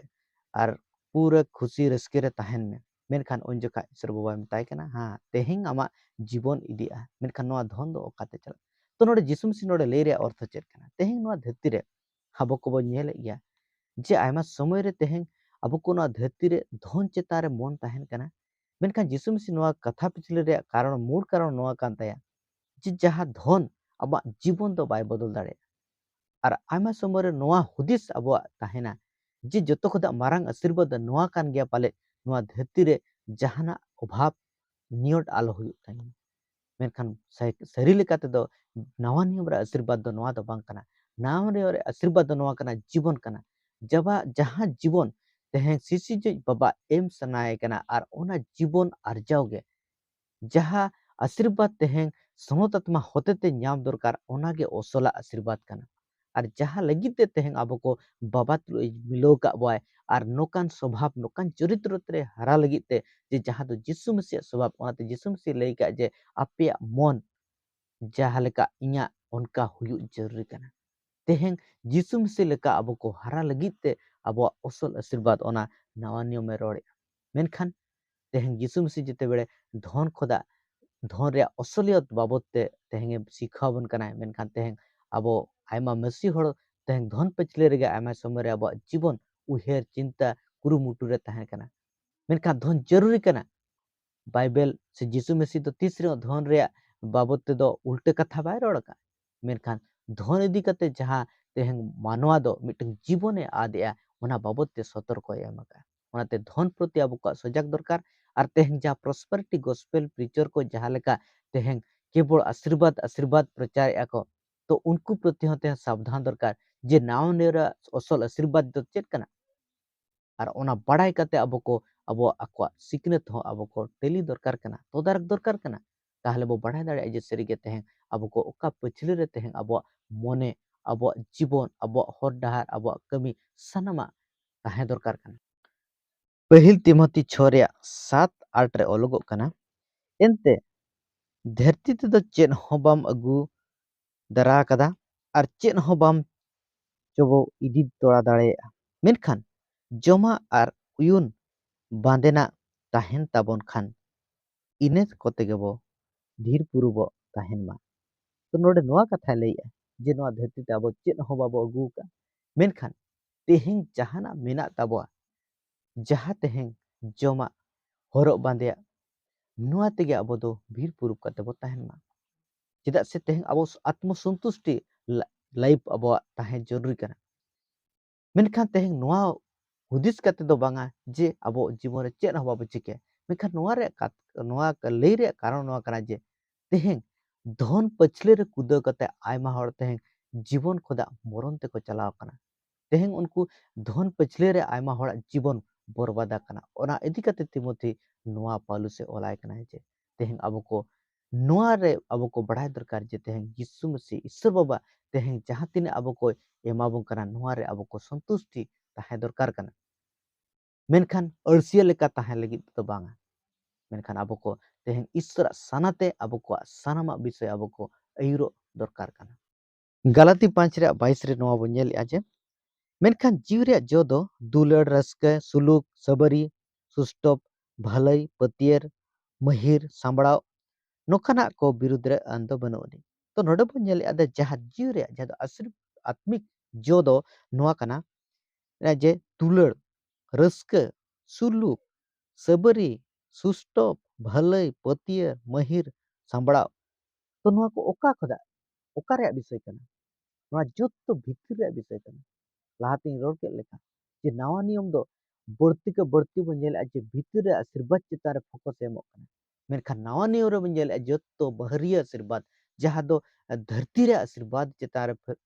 ᱟᱨ ᱯᱩᱨᱟᱹ ᱠᱷᱩᱥᱤ ᱨᱟᱹᱥᱠᱟᱹ ᱨᱮ ᱛᱟᱦᱮᱱ ᱢᱮ᱾ ᱢᱮᱱᱠᱷᱟᱱ ᱩᱱ ᱡᱚᱠᱷᱟᱡ ᱤᱥᱚᱨ ᱵᱟᱵᱟᱭ ᱢᱮᱛᱟᱭ ᱠᱟᱱᱟ, "ᱦᱮᱸ, ᱛᱮᱦᱮᱧ ᱟᱢᱟᱜ ᱡᱤᱵᱚᱱ ᱤᱫᱤᱜᱼᱟ, ᱢᱮᱱᱠᱷᱟᱱ ᱱᱚᱣᱟ ᱫᱷᱚᱱ ᱫᱚ ᱚᱠᱟᱛᱮ ᱪᱟᱞᱟᱜᱼᱟ?" ᱛᱚ ᱱᱚᱰᱮ ᱡᱤᱥᱩ ᱢᱟᱹᱥᱤ ᱱᱚᱰᱮ ᱞᱟᱹᱭ ᱨᱮᱭᱟᱜ ᱚᱨᱛᱷᱚ ᱪᱮᱫ ᱠᱟᱱᱟ? ᱛᱮᱦᱮᱧ ᱱᱚᱣᱟ ᱫᱷᱟᱹᱨᱛᱤ ᱨᱮ ᱟᱵᱚ ᱠᱚᱵᱚᱱ ᱧᱮᱞᱮᱫ ᱜᱮᱭᱟ ᱡᱮ ᱟᱭᱢᱟ ᱥᱚᱢᱚᱭ ᱨᱮ ᱛᱮᱦᱮᱧ ᱟᱵᱚ ᱠᱚ ᱱᱚᱣᱟ ᱫᱷᱟᱹᱨᱛᱤ ᱨᱮ ᱫᱷᱚᱱ ᱪᱮᱛᱟᱱ ᱨᱮ ᱢᱚᱱ ᱛᱟᱦᱮᱱ ᱠᱟᱱᱟ, ᱢᱮᱱᱠᱷᱟᱱ ᱡᱤᱥᱩ ᱢᱟᱹᱥᱤ ᱱᱚᱣᱟ ᱠᱟᱛᱷᱟ ᱯᱤᱪᱷᱞᱟᱹ ᱨᱮᱭᱟᱜ ᱠᱟᱨᱚᱱ, ᱢᱩᱲ ᱠᱟᱨᱚᱱ ᱱᱚᱣᱟ ᱠᱟᱱ ᱛᱟᱭᱟ ᱡᱮ ᱡᱟᱦᱟᱸ ᱫᱷᱚᱱ ᱟᱢᱟᱜ ᱡᱤᱵᱚᱱ ᱫᱚ ᱵᱟᱭ ᱵᱚᱫᱚᱞ ᱫᱟᱲᱮᱭᱟᱜᱼᱟ᱾ ᱟᱨ ᱟᱭᱢᱟ ᱥᱚᱢᱚᱭ ᱨᱮ ᱱᱚᱣᱟ ᱦᱩᱫᱤᱥ ᱟᱵᱚᱣᱟᱜ ᱛᱟᱦᱮᱱᱟ ᱡᱮ ᱡᱚᱛᱚ ᱠᱷᱚᱱᱟᱜ ᱢᱟᱨᱟᱝ ᱟᱥᱤᱨᱵᱟᱫᱽ ᱫᱚ ᱱᱚᱣᱟ ᱠᱟᱱ ᱜᱮᱭᱟ, ᱯᱟᱞᱮ ᱱᱚᱣᱟ ᱫᱷᱟᱹᱨᱛᱤ ᱨᱮ ᱡᱟᱦᱟᱱᱟᱜ ᱚᱵᱷᱟᱵᱽ ᱱᱤᱭᱚᱴ ᱟᱞᱚ ᱦᱩᱭᱩᱜ ᱛᱟᱭ ᱢᱟ᱾ ᱢᱮᱱᱠᱷᱟᱱ ᱥᱟᱹ-, ᱥᱟᱹᱨᱤ ᱞᱮᱠᱟ ᱛᱮᱫᱚ ᱱᱟᱣᱟ ᱱᱤᱭᱚᱢ ᱨᱮ ᱟᱥᱤᱨᱵᱟᱫᱽ ᱫᱚ ᱱᱚᱣᱟ ᱫᱚ ᱵᱟᱝ ᱠᱟᱱᱟ᱾ ᱱᱟᱣᱟ ᱱᱤᱭᱚᱢ ᱨᱮ ᱟᱥᱤᱨᱵᱟᱫᱽ ᱫᱚ ᱱᱚᱣᱟ ᱠᱟᱱᱟ, ᱡᱤᱵᱚᱱ ᱠᱟᱱᱟ᱾ ᱡᱟᱵᱟ-, ᱡᱟᱦᱟᱸ ᱡᱤᱵᱚᱱ ᱛᱮᱦᱮᱧ ᱥᱤᱥᱤᱨᱡᱟᱹᱣᱤᱡ ᱵᱟᱵᱟ ᱮᱢ ᱥᱟᱱᱟᱭᱮ ᱠᱟᱱᱟ, ᱟᱨ ᱚᱱᱟ ᱡᱤᱵᱚᱱ ᱟᱨᱡᱟᱣ ᱜᱮ ᱡᱟᱦᱟᱸ ᱟᱥᱤᱨᱵᱟᱫᱽ ᱛᱮᱦᱮᱧ ᱥᱚᱱᱚᱛ ᱟᱛᱢᱟ ᱦᱚᱛᱮᱛᱮ ᱧᱟᱢ ᱫᱚᱨᱠᱟᱨ, ᱚᱱᱟᱜᱮ ᱚᱥᱚᱞᱟᱜ ᱟᱥᱤᱨᱵᱟᱫᱽ ᱠᱟᱱᱟ᱾ ᱟᱨ ᱡᱟᱦᱟᱸ ᱞᱟᱹᱜᱤᱫ ᱛᱮ ᱛᱮᱦᱮᱧ ᱟᱵᱚ ᱠᱚ ᱵᱟᱵᱟ ᱛᱩᱞᱩᱡ ᱢᱤᱞᱟᱹᱣ ᱠᱟᱜ ᱵᱚᱣᱟᱭ, ᱟᱨ ᱱᱚᱝᱠᱟᱱ ᱥᱚᱵᱷᱟᱵ, ᱱᱚᱝᱠᱟᱱ ᱪᱚᱨᱤᱛᱨᱚ ᱨᱮ ᱦᱟᱨᱟ ᱞᱟᱹᱜᱤᱫ ᱛᱮ, ᱡᱮ ᱡᱟᱦᱟᱸ ᱫᱚ ᱡᱤᱥᱩ ᱢᱟᱹᱥᱤᱭᱟᱜ ᱥᱚᱵᱷᱟᱵ, ᱚᱱᱟᱛᱮ ᱡᱤᱥᱩ ᱢᱟᱹᱥᱤ ᱞᱟᱹᱭ ᱠᱟᱜ ᱡᱮ, "ᱟᱯᱮᱭᱟᱜ ᱢᱚᱱ ᱡᱟᱦᱟᱸ ᱞᱮᱠᱟ ᱤᱧᱟᱹᱜ, ᱚᱱᱠᱟ ᱦᱩᱭᱩᱜ ᱡᱟᱹᱨᱩᱨᱤ ᱠᱟᱱᱟ᱾" ᱛᱮᱦᱮᱧ ᱡᱤᱥᱩ ᱢᱟᱹᱥᱤ ᱞᱮᱠᱟ ᱟᱵᱚ ᱠᱚ ᱦᱟᱨᱟ ᱞᱟᱹᱜᱤᱫ ᱛᱮ ᱟᱵᱚᱣᱟᱜ ᱚᱥᱚᱞ ᱟᱥᱤᱨᱵᱟᱫᱽ ᱚᱱᱟ ᱱᱟᱣᱟ ᱱᱤᱭᱚᱢᱮ ᱨᱚᱲᱮᱫᱼᱟ᱾ ᱢᱮᱱᱠᱷᱟᱱ ᱛᱮᱦᱮᱧ ᱡᱤᱥᱩ ᱢᱟᱹᱥᱤ ᱡᱮᱛᱮ ᱵᱮᱲᱮ ᱫᱷᱚᱱ ᱠᱷᱚᱫᱟ, ᱫᱷᱚᱱ ᱨᱮᱭᱟᱜ ᱚᱥᱚᱞᱤᱭᱚᱛ ᱵᱟᱵᱚᱫ ᱛᱮ ᱛᱮᱦᱮᱧ ᱮ ᱥᱤᱠᱷᱟᱹᱣ ᱟᱵᱚᱱ ᱠᱟᱱᱟᱭ, ᱢᱮᱱᱠᱷᱟᱱ ᱛᱮᱦᱮᱧ ᱟᱵᱚ ᱟᱭᱢᱟ ᱢᱟᱹᱥᱤ ᱦᱚᱲ ᱛᱮᱦᱮᱧ ᱫᱷᱚᱱ ᱯᱟᱹᱪᱷᱞᱟᱹ ᱨᱮᱜᱮ ᱟᱭᱢᱟ ᱥᱚᱢᱚᱭ ᱨᱮ ᱟᱵᱚᱣᱟᱜ ᱡᱤᱵᱚᱱ ᱩᱭᱦᱟᱹᱨ ᱪᱤᱱᱛᱟ ᱠᱩᱨᱩᱢᱩᱴᱩ ᱨᱮ ᱛᱟᱦᱮᱸ ᱠᱟᱱᱟ᱾ ᱢᱮᱱᱠᱷᱟᱱ ᱫᱷᱚᱱ ᱡᱟᱹᱨᱩᱨᱤ ᱠᱟᱱᱟ᱾ ᱵᱟᱭᱵᱮᱞ ᱥᱮ ᱡᱤᱥᱩ ᱢᱟᱹᱥᱤ ᱫᱚ ᱛᱤᱥ ᱨᱮᱦᱚᱸ ᱫᱷᱚᱱ ᱨᱮᱭᱟᱜ ᱵᱟᱵᱚᱫ ᱛᱮᱫᱚ ᱩᱞᱴᱟᱹ ᱠᱟᱛᱷᱟ ᱵᱟᱭ ᱨᱚᱲ ᱟᱠᱟᱫ᱾ ᱢᱮᱱᱠᱷᱟᱱ ᱫᱷᱚᱱ ᱤᱫᱤ ᱠᱟᱛᱮ ᱡᱟᱦᱟᱸ ᱛᱮᱦᱮᱧ ᱢᱟᱱᱣᱟ ᱫᱚ ᱢᱤᱫᱴᱟᱝ ᱡᱤᱵᱚᱱᱮ ᱟᱫᱮᱜᱼᱟ, ᱚᱱᱟ ᱵᱟᱵᱚᱫ ᱛᱮ ᱥᱚᱛᱚᱨᱠᱚᱭ ᱮᱢ ᱟᱠᱟᱫᱼᱟ᱾ ᱚᱱᱟᱛᱮ ᱫᱷᱚᱱ ᱯᱨᱚᱛᱤ ᱟᱵᱚ ᱠᱚᱣᱟᱜ ᱥᱚᱡᱟᱜ ᱫᱚᱨᱠᱟᱨ᱾ ᱟᱨ ᱛᱮᱦᱮᱧ ᱡᱟᱦᱟᱸ prosperity gospel preacher ᱠᱚ ᱡᱟᱦᱟᱸ ᱞᱮᱠᱟ ᱛᱮᱦᱮᱧ ᱠᱮᱵᱚᱞ ᱟᱥᱤᱨᱵᱟᱫᱽ, ᱟᱥᱤᱨᱵᱟᱫᱽ ᱯᱨᱚᱪᱟᱨᱮᱜᱼᱟ ᱠᱚ, ᱛᱚ ᱩᱱᱠᱩ ᱯᱨᱚᱛᱤ ᱦᱚᱸ ᱛᱮᱦᱮᱧ ᱥᱟᱵᱫᱷᱟᱱ ᱫᱚᱨᱠᱟᱨ ᱡᱮ ᱱᱟᱣᱟ ᱱᱤᱭᱚᱢ ᱨᱮᱭᱟᱜ ᱚᱥᱚᱞ ᱟᱥᱤᱨᱵᱟᱫᱽ ᱫᱚ ᱪᱮᱫ ᱠᱟᱱᱟ᱾ ᱟᱨ ᱚᱱᱟ ᱵᱟᱲᱟᱭ ᱠᱟᱛᱮ ᱟᱵᱚ ᱠᱚ ᱟᱵᱚᱣᱟᱜ ᱟᱠᱚᱣᱟᱜ ᱥᱤᱠᱷᱱᱟᱹᱛ ᱦᱚᱸ ᱟᱵᱚ ᱠᱚ ᱴᱟᱹᱞᱤ ᱫᱚᱨᱠᱟᱨ ᱠᱟᱱᱟ, ᱛᱚᱫᱟᱨᱚᱠ ᱫᱚᱨᱠᱟᱨ ᱠᱟᱱᱟ᱾ ᱛᱟᱦᱚᱞᱮ ᱵᱚ ᱵᱟᱲᱟᱭ ᱫᱟᱲᱮᱭᱟᱜᱼᱟ ᱡᱮ ᱥᱟᱹᱨᱤᱜᱮ ᱛᱮᱦᱮᱧ ᱟᱵᱚ ᱠᱚ ᱚᱠᱟ ᱯᱟᱹᱪᱷᱞᱟᱹ ᱨᱮ ᱛᱮᱦᱮᱧ ᱟᱵᱚᱣᱟᱜ ᱢᱚᱱᱮ, ᱟᱵᱚᱣᱟᱜ ᱡᱤᱵᱚᱱ, ᱟᱵᱚᱣᱟᱜ ᱦᱚᱨ ᱰᱟᱦᱟᱨ, ᱟᱵᱚᱣᱟᱜ ᱠᱟᱹᱢᱤ ᱥᱟᱱᱟᱢᱟᱜ ᱛᱟᱦᱮᱸ ᱫᱚᱨᱠᱟᱨ ᱠᱟᱱᱟ᱾ ᱯᱟᱹᱦᱤᱞ ᱛᱤᱢᱚᱛᱤ ᱪᱷᱚ ᱨᱮᱭᱟᱜ ᱥᱟᱛ ᱟᱴ ᱨᱮ ᱚᱞᱚᱜᱚᱜ ᱠᱟᱱᱟ, ᱮᱱᱛᱮ ᱫᱷᱟᱹᱨᱛᱤ ᱛᱮᱫᱚ ᱪᱮᱫ ᱦᱚᱸ ᱵᱟᱢ ᱟᱹᱜᱩ ᱫᱟᱨᱟ ᱟᱠᱟᱫᱟ ᱟᱨ ᱪᱮᱫ ᱦᱚᱸ ᱵᱟᱢ ᱪᱚᱵᱚ ᱤᱫᱤ ᱛᱚᱨᱟ ᱫᱟᱲᱮᱭᱟᱜᱼᱟ, ᱢᱮᱱᱠᱷᱟᱱ ᱡᱚᱢᱟᱜ ᱟᱨ ᱩᱭᱩᱱ ᱵᱟᱸᱫᱮᱱᱟᱜ ᱛᱟᱦᱮᱱ ᱛᱟᱵᱚᱱ ᱠᱷᱟᱱ ᱤᱱᱟᱹ ᱠᱚᱛᱮ ᱜᱮᱵᱚ ᱰᱷᱤᱨ ᱯᱩᱨᱩᱵᱚᱜ ᱛᱟᱦᱮᱱ ᱢᱟ᱾ ᱛᱚ ᱱᱚᱰᱮ ᱱᱚᱣᱟ ᱠᱟᱛᱷᱟᱭ ᱞᱟᱹᱭᱮᱜᱼᱟ ᱡᱮ ᱱᱚᱣᱟ ᱫᱷᱟᱹᱨᱛᱤ ᱛᱮ ᱟᱵᱚ ᱪᱮᱫ ᱦᱚᱸ ᱵᱟᱵᱚ ᱟᱹᱜᱩ ᱟᱠᱟᱫᱼᱟ, ᱢᱮᱱᱠᱷᱟᱱ ᱛᱮᱦᱮᱧ ᱡᱟᱦᱟᱱᱟᱜ ᱢᱮᱱᱟᱜ ᱛᱟᱵᱚᱣᱟ, ᱡᱟᱦᱟᱸ ᱛᱮᱦᱮᱧ ᱡᱚᱢᱟᱜ, ᱦᱚᱨᱚᱜ ᱵᱟᱸᱫᱮᱭᱟᱜ, ᱱᱚᱣᱟ ᱛᱮᱜᱮ ᱟᱵᱚ ᱫᱚ ᱵᱷᱤᱲ ᱯᱩᱨᱩᱵ ᱠᱟᱛᱮ ᱵᱚ ᱛᱟᱦᱮᱱ ᱢᱟ᱾ ᱪᱮᱫᱟᱜ ᱥᱮ ᱛᱮᱦᱮᱧ ᱟᱵᱚ ᱟᱛᱢᱚ ᱥᱚᱱᱛᱩᱥᱴᱤ ᱞᱟᱭᱤᱯᱷ ᱟᱵᱚᱣᱟᱜ ᱛᱟᱦᱮᱸ ᱡᱚᱨᱩᱨᱤ ᱠᱟᱱᱟ᱾ ᱢᱮᱱᱠᱷᱟᱱ ᱛᱮᱦᱮᱧ ᱱᱚᱣᱟ ᱦᱩᱫᱤᱥ ᱠᱟᱛᱮ ᱫᱚ ᱵᱟᱝᱟ ᱡᱮ ᱟᱵᱚ ᱡᱤᱵᱚᱱ ᱨᱮ ᱪᱮᱫ ᱦᱚᱸ ᱵᱟᱵᱚ ᱪᱤᱠᱟᱹᱭᱟ᱾ ᱢᱮᱱᱠᱷᱟᱱ ᱱᱚᱣᱟ ᱨᱮᱭᱟᱜ ᱠᱟᱛ-, ᱱᱚᱣᱟ ᱞᱟᱹᱭ ᱨᱮᱭᱟᱜ ᱠᱟᱨᱚᱱ ᱱᱚᱣᱟ ᱠᱟᱱᱟ ᱡᱮ ᱛᱮᱦᱮᱧ ᱫᱷᱚᱱ ᱯᱟᱹᱪᱷᱞᱟᱹ ᱨᱮ ᱠᱩᱫᱟᱹᱣ ᱠᱟᱛᱮ ᱟᱭᱢᱟ ᱦᱚᱲ ᱛᱮᱦᱮᱧ ᱡᱤᱵᱚᱱ ᱠᱷᱚᱱᱟᱜ ᱢᱚᱨᱚᱱ ᱛᱮᱠᱚ ᱪᱟᱞᱟᱣ ᱟᱠᱟᱱᱟ᱾ ᱛᱮᱦᱮᱧ ᱩᱱᱠᱩ ᱫᱷᱚᱱ ᱯᱟᱹᱪᱷᱞᱟᱹ ᱨᱮ ᱟᱭᱢᱟ ᱦᱚᱲᱟᱜ ᱡᱤᱵᱚᱱ ᱵᱚᱨᱵᱟᱫ ᱟᱠᱟᱱᱟ᱾ ᱚᱱᱟ ᱤᱫᱤ ᱠᱟᱛᱮ ᱛᱤᱢᱚᱛᱷᱤ ᱱᱚᱣᱟ ᱯᱟᱣᱞᱩᱥ ᱮ ᱚᱞᱟᱭ ᱠᱟᱱᱟ ᱡᱮ ᱛᱮᱦᱮᱧ ᱟᱵᱚ ᱠᱚ ᱱᱚᱣᱟ ᱨᱮ ᱟᱵᱚ ᱠᱚ ᱵᱟᱲᱟᱭ ᱫᱚᱨᱠᱟᱨ ᱡᱮ ᱛᱮᱦᱮᱧ ᱡᱤᱥᱩ ᱢᱟᱹᱥᱤ ᱤᱥᱥᱚᱨ ᱵᱟᱵᱟ ᱛᱮᱦᱮᱧ ᱡᱟᱦᱟᱸ ᱛᱤᱱᱟᱹᱜ ᱟᱵᱚ ᱠᱚ ᱮᱢᱟ ᱵᱚᱱ ᱠᱟᱱᱟ, ᱱᱚᱣᱟ ᱨᱮ ᱟᱵᱚ ᱠᱚ ᱥᱚᱱᱛᱩᱥᱴᱤ ᱛᱟᱦᱮᱸ ᱫᱚᱨᱠᱟᱨ ᱠᱟᱱᱟ᱾ ᱢᱮᱱᱠᱷᱟᱱ ᱟᱹᱲᱥᱤᱭᱟᱹ ᱞᱮᱠᱟ ᱛᱟᱦᱮᱸ ᱞᱟᱹᱜᱤᱫ ᱛᱮᱫᱚ ᱵᱟᱝᱟ᱾ ᱢᱮᱱᱠᱷᱟᱱ ᱟᱵᱚ ᱠᱚ ᱛᱮᱦᱮᱧ ᱤᱥᱥᱚᱨᱟᱜ ᱥᱟᱱᱟᱛᱮ ᱟᱵᱚ ᱠᱚᱣᱟᱜ ᱥᱟᱱᱟᱢᱟᱜ ᱵᱤᱥᱚᱭ ᱟᱵᱚ ᱠᱚ ᱟᱹᱭᱩᱨᱚᱜ ᱫᱚᱨᱠᱟᱨ ᱠᱟᱱᱟ᱾ ᱜᱟᱞᱟᱛᱤ ᱯᱟᱸᱪ ᱨᱮᱭᱟᱜ ᱵᱟᱭᱤᱥ ᱨᱮ ᱱᱚᱣᱟ ᱵᱚᱱ ᱧᱮᱞᱮᱜᱼᱟ ᱡᱮ, ᱢᱮᱱᱠᱷᱟᱱ ᱡᱤᱣᱤ ᱨᱮᱭᱟᱜ ᱡᱚ ᱫᱚ ᱫᱩᱞᱟᱹᱲ, ᱨᱟᱹᱥᱠᱟᱹ, ᱥᱩᱞᱩᱠ, ᱥᱟᱹᱵᱟᱹᱨᱤ, ᱥᱩᱥᱴᱚᱯ, ᱵᱷᱟᱹᱞᱟᱹᱭ, ᱯᱟᱹᱛᱭᱟᱹᱨ, ᱢᱟᱹᱦᱤᱨ, ᱥᱟᱢᱵᱲᱟᱣ, ᱱᱚᱝᱠᱟᱱᱟᱜ ᱠᱚ ᱵᱤᱨᱩᱫᱽ ᱨᱮ ᱟᱹᱱ ᱫᱚ ᱵᱟᱹᱱᱩᱜ ᱟᱹᱱᱤᱡ᱾ ᱛᱚ ᱱᱚᱰᱮ ᱵᱚᱱ ᱧᱮᱞᱮᱜᱼᱟ ᱫᱚ ᱡᱟᱦᱟᱸ ᱡᱤᱣᱤ ᱨᱮᱭᱟᱜ ᱡᱟᱦᱟᱸ ᱫᱚ ᱟᱥᱨᱤ-, ᱟᱛᱢᱤᱠ ᱡᱚ ᱫᱚ ᱱᱚᱣᱟ ᱠᱟᱱᱟ, ᱡᱮ ᱫᱩᱞᱟᱹᱲ, ᱨᱟᱹᱥᱠᱟᱹ, ᱥᱩᱞᱩᱠ, ᱥᱟᱹᱵᱟᱹᱨᱤ, ᱥᱩᱥᱴᱚᱯ, ᱵᱷᱟᱹᱞᱟᱹᱭ, ᱯᱟᱹᱛᱭᱟᱹᱨ, ᱢᱟᱹᱦᱤᱨ, ᱥᱟᱢᱵᱲᱟᱣ᱾ ᱛᱚ ᱱᱚᱣᱟ ᱠᱚ ᱚᱠᱟ ᱠᱷᱚᱱᱟᱜ, ᱚᱠᱟ ᱨᱮᱭᱟᱜ ᱵᱤᱥᱚᱭ ᱠᱟᱱᱟ? ᱱᱚᱣᱟ ᱡᱚᱛᱚ ᱵᱷᱤᱛᱤᱨ ᱨᱮᱭᱟᱜ ᱵᱤᱥᱚᱭ ᱠᱟᱱᱟ᱾ ᱞᱟᱦᱟᱛᱤᱧ ᱨᱚᱲ ᱠᱮᱫ ᱞᱮᱠᱟ ᱡᱮ ᱱᱟᱣᱟ ᱱᱤᱭᱚᱢ ᱫᱚ ᱵᱟᱹᱲᱛᱤ ᱠᱮ ᱵᱟᱹᱲᱛᱤ ᱵᱚᱱ ᱧᱮᱞᱮᱜᱼᱟ ᱡᱮ ᱵᱷᱤᱛᱤᱨ ᱨᱮ ᱟᱥᱤᱨᱵᱟᱫᱽ ᱪᱮᱛᱟᱱ ᱨᱮ ᱯᱷᱳᱠᱟᱥ ᱮ ᱮᱢᱚᱜ ᱠᱟᱱᱟ᱾ ᱢᱮᱱᱠᱷᱟᱱ ᱱᱟᱣᱟ ᱱᱤᱭᱚᱢ ᱨᱮᱵᱚᱱ ᱧᱮᱞᱮᱜᱼᱟ ᱡᱚᱛᱚ ᱵᱟᱦᱨᱤᱭᱟᱹ ᱟᱥᱤᱨᱵᱟᱫᱽ, ᱡᱟᱦᱟᱸ ᱫᱚ ᱫᱷᱟᱹᱨᱛᱤ ᱨᱮ ᱟᱥᱤᱨᱵᱟᱫᱽ ᱪᱮᱛᱟᱱ ᱨᱮ ᱯᱷᱳ-,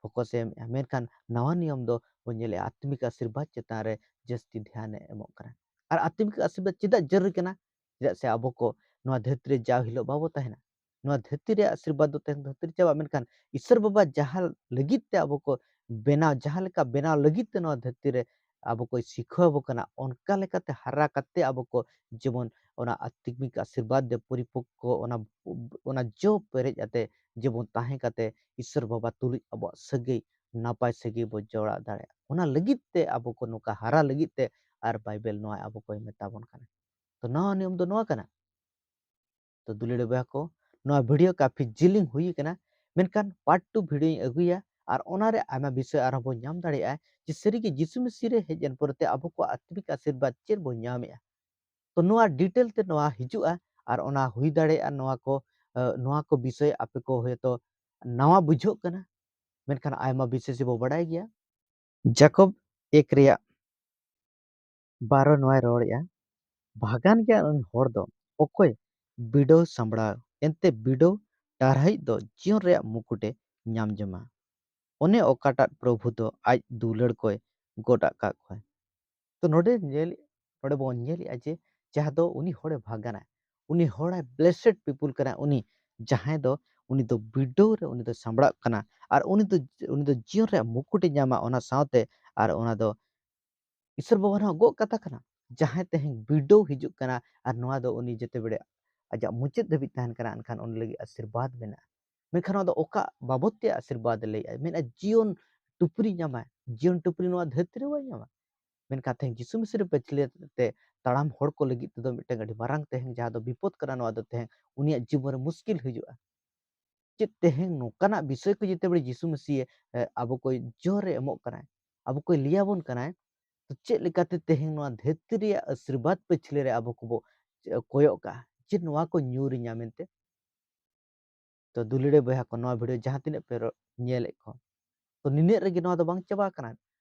ᱯᱷᱳᱠᱟᱥ ᱮ ᱮᱢᱮᱜᱼᱟ᱾ ᱢᱮᱱᱠᱷᱟᱱ ᱱᱟᱣᱟ ᱱᱤᱭᱚᱢ ᱫᱚ ᱵᱚᱱ ᱧᱮᱞᱮᱜᱼᱟ ᱟᱛᱢᱤᱠ ᱟᱥᱤᱨᱵᱟᱫᱽ ᱪᱮᱛᱟᱱ ᱨᱮ ᱡᱟᱹᱥᱛᱤ ᱫᱷᱮᱭᱟᱱ ᱮ ᱮᱢᱚᱜ ᱠᱟᱱᱟ᱾ ᱟᱨ ᱟᱛᱢᱤᱠ ᱟᱥᱤᱨᱵᱟᱫᱽ ᱪᱮᱫᱟᱜ ᱡᱟᱹᱨᱩᱨᱤ ᱠᱟᱱᱟ? ᱪᱮᱫᱟᱜ ᱥᱮ ᱟᱵᱚ ᱠᱚ ᱱᱚᱣᱟ ᱫᱷᱟᱹᱨᱛᱤ ᱨᱮ ᱡᱟᱣ ᱦᱤᱞᱳᱜ ᱵᱟᱵᱚ ᱛᱟᱦᱮᱱᱟ᱾ ᱱᱚᱣᱟ ᱫᱷᱟᱹᱨᱛᱤ ᱨᱮᱭᱟᱜ ᱟᱥᱤᱨᱵᱟᱫᱽ ᱫᱚ ᱛᱟᱦᱮᱱ ᱫᱷᱟᱹᱨᱛᱤ ᱨᱮ ᱪᱟᱵᱟᱜᱼᱟ, ᱢᱮᱱᱠᱷᱟᱱ ᱤᱥᱥᱚᱨ ᱵᱟᱵᱟ ᱡᱟᱦᱟᱸ ᱞᱟᱹᱜᱤᱫ ᱛᱮ ᱟᱵᱚ ᱠᱚ ᱵᱮᱱᱟᱣ, ᱡᱟᱦᱟᱸ ᱞᱮᱠᱟ ᱵᱮᱱᱟᱣ ᱞᱟᱹᱜᱤᱫ ᱛᱮ ᱱᱚᱣᱟ ᱫᱷᱟᱹᱨᱛᱤ ᱨᱮ ᱟᱵᱚ ᱠᱚᱭ ᱥᱤᱠᱷᱟᱹᱣ ᱟᱵᱚ ᱠᱟᱱᱟ, ᱚᱱᱠᱟ ᱞᱮᱠᱟᱛᱮ ᱦᱟᱨᱟ ᱠᱟᱛᱮ ᱟᱵᱚ ᱠᱚ ᱡᱮᱢᱚᱱ ᱚᱱᱟ ᱟᱛᱢᱤᱠ ᱟᱥᱤᱨᱵᱟᱫᱽ ᱛᱮ ᱯᱚᱨᱤᱯᱚᱠᱠᱚ, ᱚᱱᱟ, ᱚᱱᱟ ᱡᱚ ᱯᱮᱨᱮᱡ ᱟᱛᱮ ᱡᱮᱢᱚᱱ ᱛᱟᱦᱮᱸ ᱠᱟᱛᱮ ᱤᱥᱥᱚᱨ ᱵᱟᱵᱟ ᱛᱩᱞᱩᱡ ᱟᱵᱚᱣᱟᱜ ᱥᱟᱹᱜᱟᱹᱭ, ᱱᱟᱯᱟᱭ ᱥᱟᱹᱜᱟᱹᱭ ᱵᱚ ᱡᱚᱲᱟᱣ ᱫᱟᱲᱮᱭᱟᱜᱼᱟ᱾ ᱚᱱᱟ ᱞᱟᱹᱜᱤᱫ ᱛᱮ ᱟᱵᱚ ᱠᱚ ᱱᱚᱝᱠᱟ ᱦᱟᱨᱟ ᱞᱟᱹᱜᱤᱫ ᱛᱮ ᱟᱨ ᱵᱟᱭᱵᱮᱞ ᱱᱚᱣᱟ ᱟᱵᱚ ᱠᱚᱭ ᱢᱮᱛᱟ ᱵᱚᱱ ᱠᱟᱱᱟ᱾ ᱛᱚ ᱱᱚᱣᱟ ᱱᱤᱭᱚᱢ ᱫᱚ ᱱᱚᱣᱟ ᱠᱟᱱᱟ᱾ ᱛᱚ ᱫᱩᱞᱟᱹᱲᱤᱭᱟᱹ ᱵᱚᱭᱦᱟ ᱠᱚ, ᱱᱚᱣᱟ ᱵᱷᱤᱰᱤᱭᱳ ᱠᱟᱯᱷᱤ ᱡᱤᱞᱤᱧ ᱦᱩᱭ ᱠᱟᱱᱟ, ᱢᱮᱱᱠᱷᱟᱱ ᱯᱟᱨᱴ ᱴᱩ ᱵᱷᱤᱰᱤᱭᱳᱧ ᱟᱹᱜᱩᱭᱟ ᱟᱨ ᱚᱱᱟᱨᱮ ᱟᱭᱢᱟ ᱵᱤᱥᱚᱭ ᱟᱨᱦᱚᱸ ᱵᱚᱱ ᱧᱟᱢ ᱫᱟᱲᱮᱭᱟᱜᱼᱟ ᱡᱮ ᱥᱟᱹᱨᱤᱜᱮ ᱡᱤᱥᱩ ᱢᱟᱹᱥᱤ ᱨᱮ ᱦᱮᱡ ᱮᱱ ᱯᱚᱨᱮᱛᱮ ᱟᱵᱚ ᱠᱚᱣᱟᱜ ᱟᱛᱢᱤᱠ ᱟᱥᱤᱨᱵᱟᱫᱽ ᱪᱮᱫ ᱵᱚᱱ ᱧᱟᱢᱮᱜᱼᱟ᱾ ᱛᱚ ᱱᱚᱣᱟ ᱰᱤᱴᱮᱞ ᱛᱮ ᱱᱚᱣᱟ ᱦᱤᱡᱩᱜᱼᱟ ᱟᱨ ᱚᱱᱟ ᱦᱩᱭ ᱫᱟᱲᱮᱭᱟᱜᱼᱟ ᱱᱚᱣᱟ ᱠᱚ ᱱᱚᱣᱟ ᱠᱚ ᱵᱤᱥᱚᱭ ᱟᱯᱮ ᱠᱚ ᱦᱚᱭᱛᱳ ᱱᱟᱣᱟ ᱵᱩᱡᱷᱟᱹᱜ ᱠᱟᱱᱟ, ᱢᱮᱱᱠᱷᱟᱱ ᱟᱭᱢᱟ ᱵᱤᱥᱮᱥ ᱵᱚ ᱵᱟᱰᱟᱭ ᱜᱮᱭᱟ᱾ ᱡᱟᱠᱚᱵ ᱮᱠ ᱨᱮᱭᱟᱜ ᱵᱟᱨᱚ ᱱᱚᱣᱟᱭ ᱨᱚᱲᱮᱫᱼᱟ, ᱵᱷᱟᱜᱟᱱ ᱜᱮᱭᱟ ᱩᱱᱤ ᱦᱚᱲ ᱫᱚ ᱚᱠᱚᱭ ᱵᱤᱰᱟᱹᱣ ᱥᱟᱢᱵᱲᱟᱣ, ᱮᱱᱛᱮ ᱵᱤᱰᱟᱹᱣ ᱴᱟᱨᱦᱟᱭᱤᱡ ᱫᱚ ᱡᱤᱭᱚᱱ ᱨᱮᱭᱟᱜ ᱢᱩᱠᱩᱴᱮ ᱧᱟᱢ ᱡᱚᱝᱟ᱾ ᱚᱱᱮ ᱚᱠᱟᱴᱟᱜ ᱯᱨᱚᱵᱷᱩ ᱫᱚ ᱟᱡ ᱫᱩᱞᱟᱹᱲ ᱠᱚᱭ ᱜᱚᱰ ᱟᱠᱟᱫ ᱠᱚᱣᱟ᱾ ᱛᱚ ᱱᱚᱰᱮ ᱧᱮᱞ, ᱱᱚᱰᱮ ᱵᱚᱱ ᱧᱮᱞᱮᱫᱼᱟ ᱡᱮ ᱡᱟᱦᱟᱸ ᱫᱚ ᱩᱱᱤ ᱦᱚᱲᱮ ᱵᱷᱟᱜᱟᱱᱟ, ᱩᱱᱤ ᱦᱚᱲ ᱟᱭ blessed people ᱠᱟᱱᱟ ᱩᱱᱤ, ᱡᱟᱦᱟᱸᱭ ᱫᱚ ᱩᱱᱤ ᱫᱚ ᱵᱤᱰᱟᱹᱣ ᱨᱮ ᱩᱱᱤ ᱫᱚ ᱥᱟᱢᱵᱲᱟᱜ ᱠᱟᱱᱟ, ᱟᱨ ᱩᱱᱤ ᱫᱚ, ᱩᱱᱤ ᱫᱚ ᱡᱤᱭᱚᱱ ᱨᱮᱭᱟᱜ ᱢᱩᱠᱩᱴᱮ ᱧᱟᱢᱟ ᱚᱱᱟ ᱥᱟᱶᱛᱮ, ᱟᱨ ᱚᱱᱟ ᱫᱚ ᱤᱥᱚᱨ ᱵᱟᱵᱟ ᱦᱚᱸ ᱜᱚᱜ ᱠᱟᱛᱷᱟ ᱠᱟᱱᱟ, ᱡᱟᱦᱟᱸᱭ ᱛᱮᱦᱮᱧ ᱵᱤᱰᱟᱹᱣ ᱦᱤᱡᱩᱜ ᱠᱟᱱᱟ, ᱟᱨ ᱱᱚᱣᱟ ᱫᱚ ᱩᱱᱤ ᱡᱮᱛᱮ ᱵᱮᱲᱮ ᱟᱡᱟᱜ ᱢᱩᱪᱟᱹᱫ ᱫᱷᱟᱹᱵᱤᱡ ᱛᱟᱦᱮᱱ ᱠᱟᱱᱟ, ᱮᱱᱠᱷᱟᱱ ᱩᱱᱤ ᱞᱟᱹᱜᱤᱫ ᱟᱥᱤᱨᱵᱟᱫᱽ ᱢᱮᱱᱟᱜᱼᱟ᱾ ᱢᱮᱱᱠᱷᱟᱱ ᱱᱚᱣᱟ ᱫᱚ ᱚᱠᱟ ᱵᱟᱵᱚᱫ ᱛᱮ ᱟᱥᱤᱨᱵᱟᱫᱽ ᱞᱟᱹᱭᱮᱫᱼᱟ? ᱢᱮᱱᱟ ᱡᱤᱭᱚᱱ ᱴᱩᱯᱨᱤ ᱧᱟᱢᱟᱭ, ᱡᱤᱭᱚᱱ ᱴᱩᱯᱨᱤ ᱱᱚᱣᱟ ᱫᱷᱟᱹᱨᱛᱤ ᱨᱮ ᱵᱟᱭ ᱧᱟᱢᱟ᱾ ᱢᱮᱱᱠᱷᱟᱱ ᱛᱮᱦᱮᱧ ᱡᱤᱥᱩ ᱢᱤᱥᱤ ᱨᱮ ᱯᱟᱹᱪᱷᱞᱟᱹ ᱛᱮ ᱛᱟᱲᱟᱢ ᱦᱚᱲ ᱠᱚ ᱞᱟᱹᱜᱤᱫ ᱛᱮᱫᱚ ᱢᱤᱫᱴᱟᱝ ᱟᱹᱰᱤ ᱢᱟᱨᱟᱝ ᱛᱮᱦᱮᱧ ᱡᱟᱦᱟᱸ ᱫᱚ ᱵᱤᱯᱚᱫ ᱠᱟᱱᱟ, ᱱᱚᱣᱟ ᱫᱚ ᱛᱮᱦᱮᱧ ᱩᱱᱤᱭᱟᱜ ᱡᱤᱵᱚᱱ ᱨᱮ ᱢᱩᱥᱠᱤᱞ ᱦᱤᱡᱩᱜᱼᱟ᱾ ᱪᱮᱫ ᱛᱮᱦᱮᱧ ᱱᱚᱝᱠᱟᱱᱟᱜ ᱵᱤᱥᱚᱭ ᱠᱚ ᱡᱮᱛᱮ ᱵᱮᱲᱮ ᱡᱤᱥᱩ ᱢᱤᱥᱤ ᱮ, ᱟᱵᱚ ᱠᱚᱭ ᱡᱳᱨ ᱮ ᱮᱢᱚᱜ ᱠᱟᱱᱟᱭ, ᱟᱵᱚ ᱠᱚᱭ ᱞᱟᱹᱭᱟᱵᱚᱱ ᱠᱟᱱᱟᱭ, ᱛᱚ ᱪᱮᱫ ᱞᱮᱠᱟᱛᱮ ᱛᱮᱦᱮᱧ ᱱᱚᱣᱟ ᱫᱷᱟᱹᱨᱛᱤ ᱨᱮᱭᱟᱜ ᱟᱥᱤᱨᱵᱟᱫᱽ ᱯᱟᱹᱪᱷᱞᱟᱹ ᱨᱮ ᱟᱵᱚ ᱠᱚᱵᱚ ᱠᱚᱭᱚᱜ ᱠᱟᱜᱼᱟ ᱡᱮ ᱱᱚᱣᱟ ᱠᱚ ᱧᱩᱨᱤᱧᱟ ᱢᱮᱱᱛᱮ? ᱛᱚ ᱫᱩᱞᱟᱹᱲᱤᱭᱟᱹ ᱵᱚᱭᱦᱟ ᱠᱚ, ᱱᱚᱣᱟ ᱵᱷᱤᱰᱤᱭᱳ ᱡᱟᱦᱟᱸ ᱛᱤᱱᱟᱹᱜ ᱯᱮ ᱨᱚ-, ᱧᱮᱞᱮᱫ ᱠᱚ, ᱛᱚ ᱱᱤᱱᱟᱹᱜ ᱨᱮᱜᱮ ᱱᱚᱣᱟ ᱫᱚ ᱵᱟᱝ ᱪᱟᱵᱟ ᱟᱠᱟᱱᱟ᱾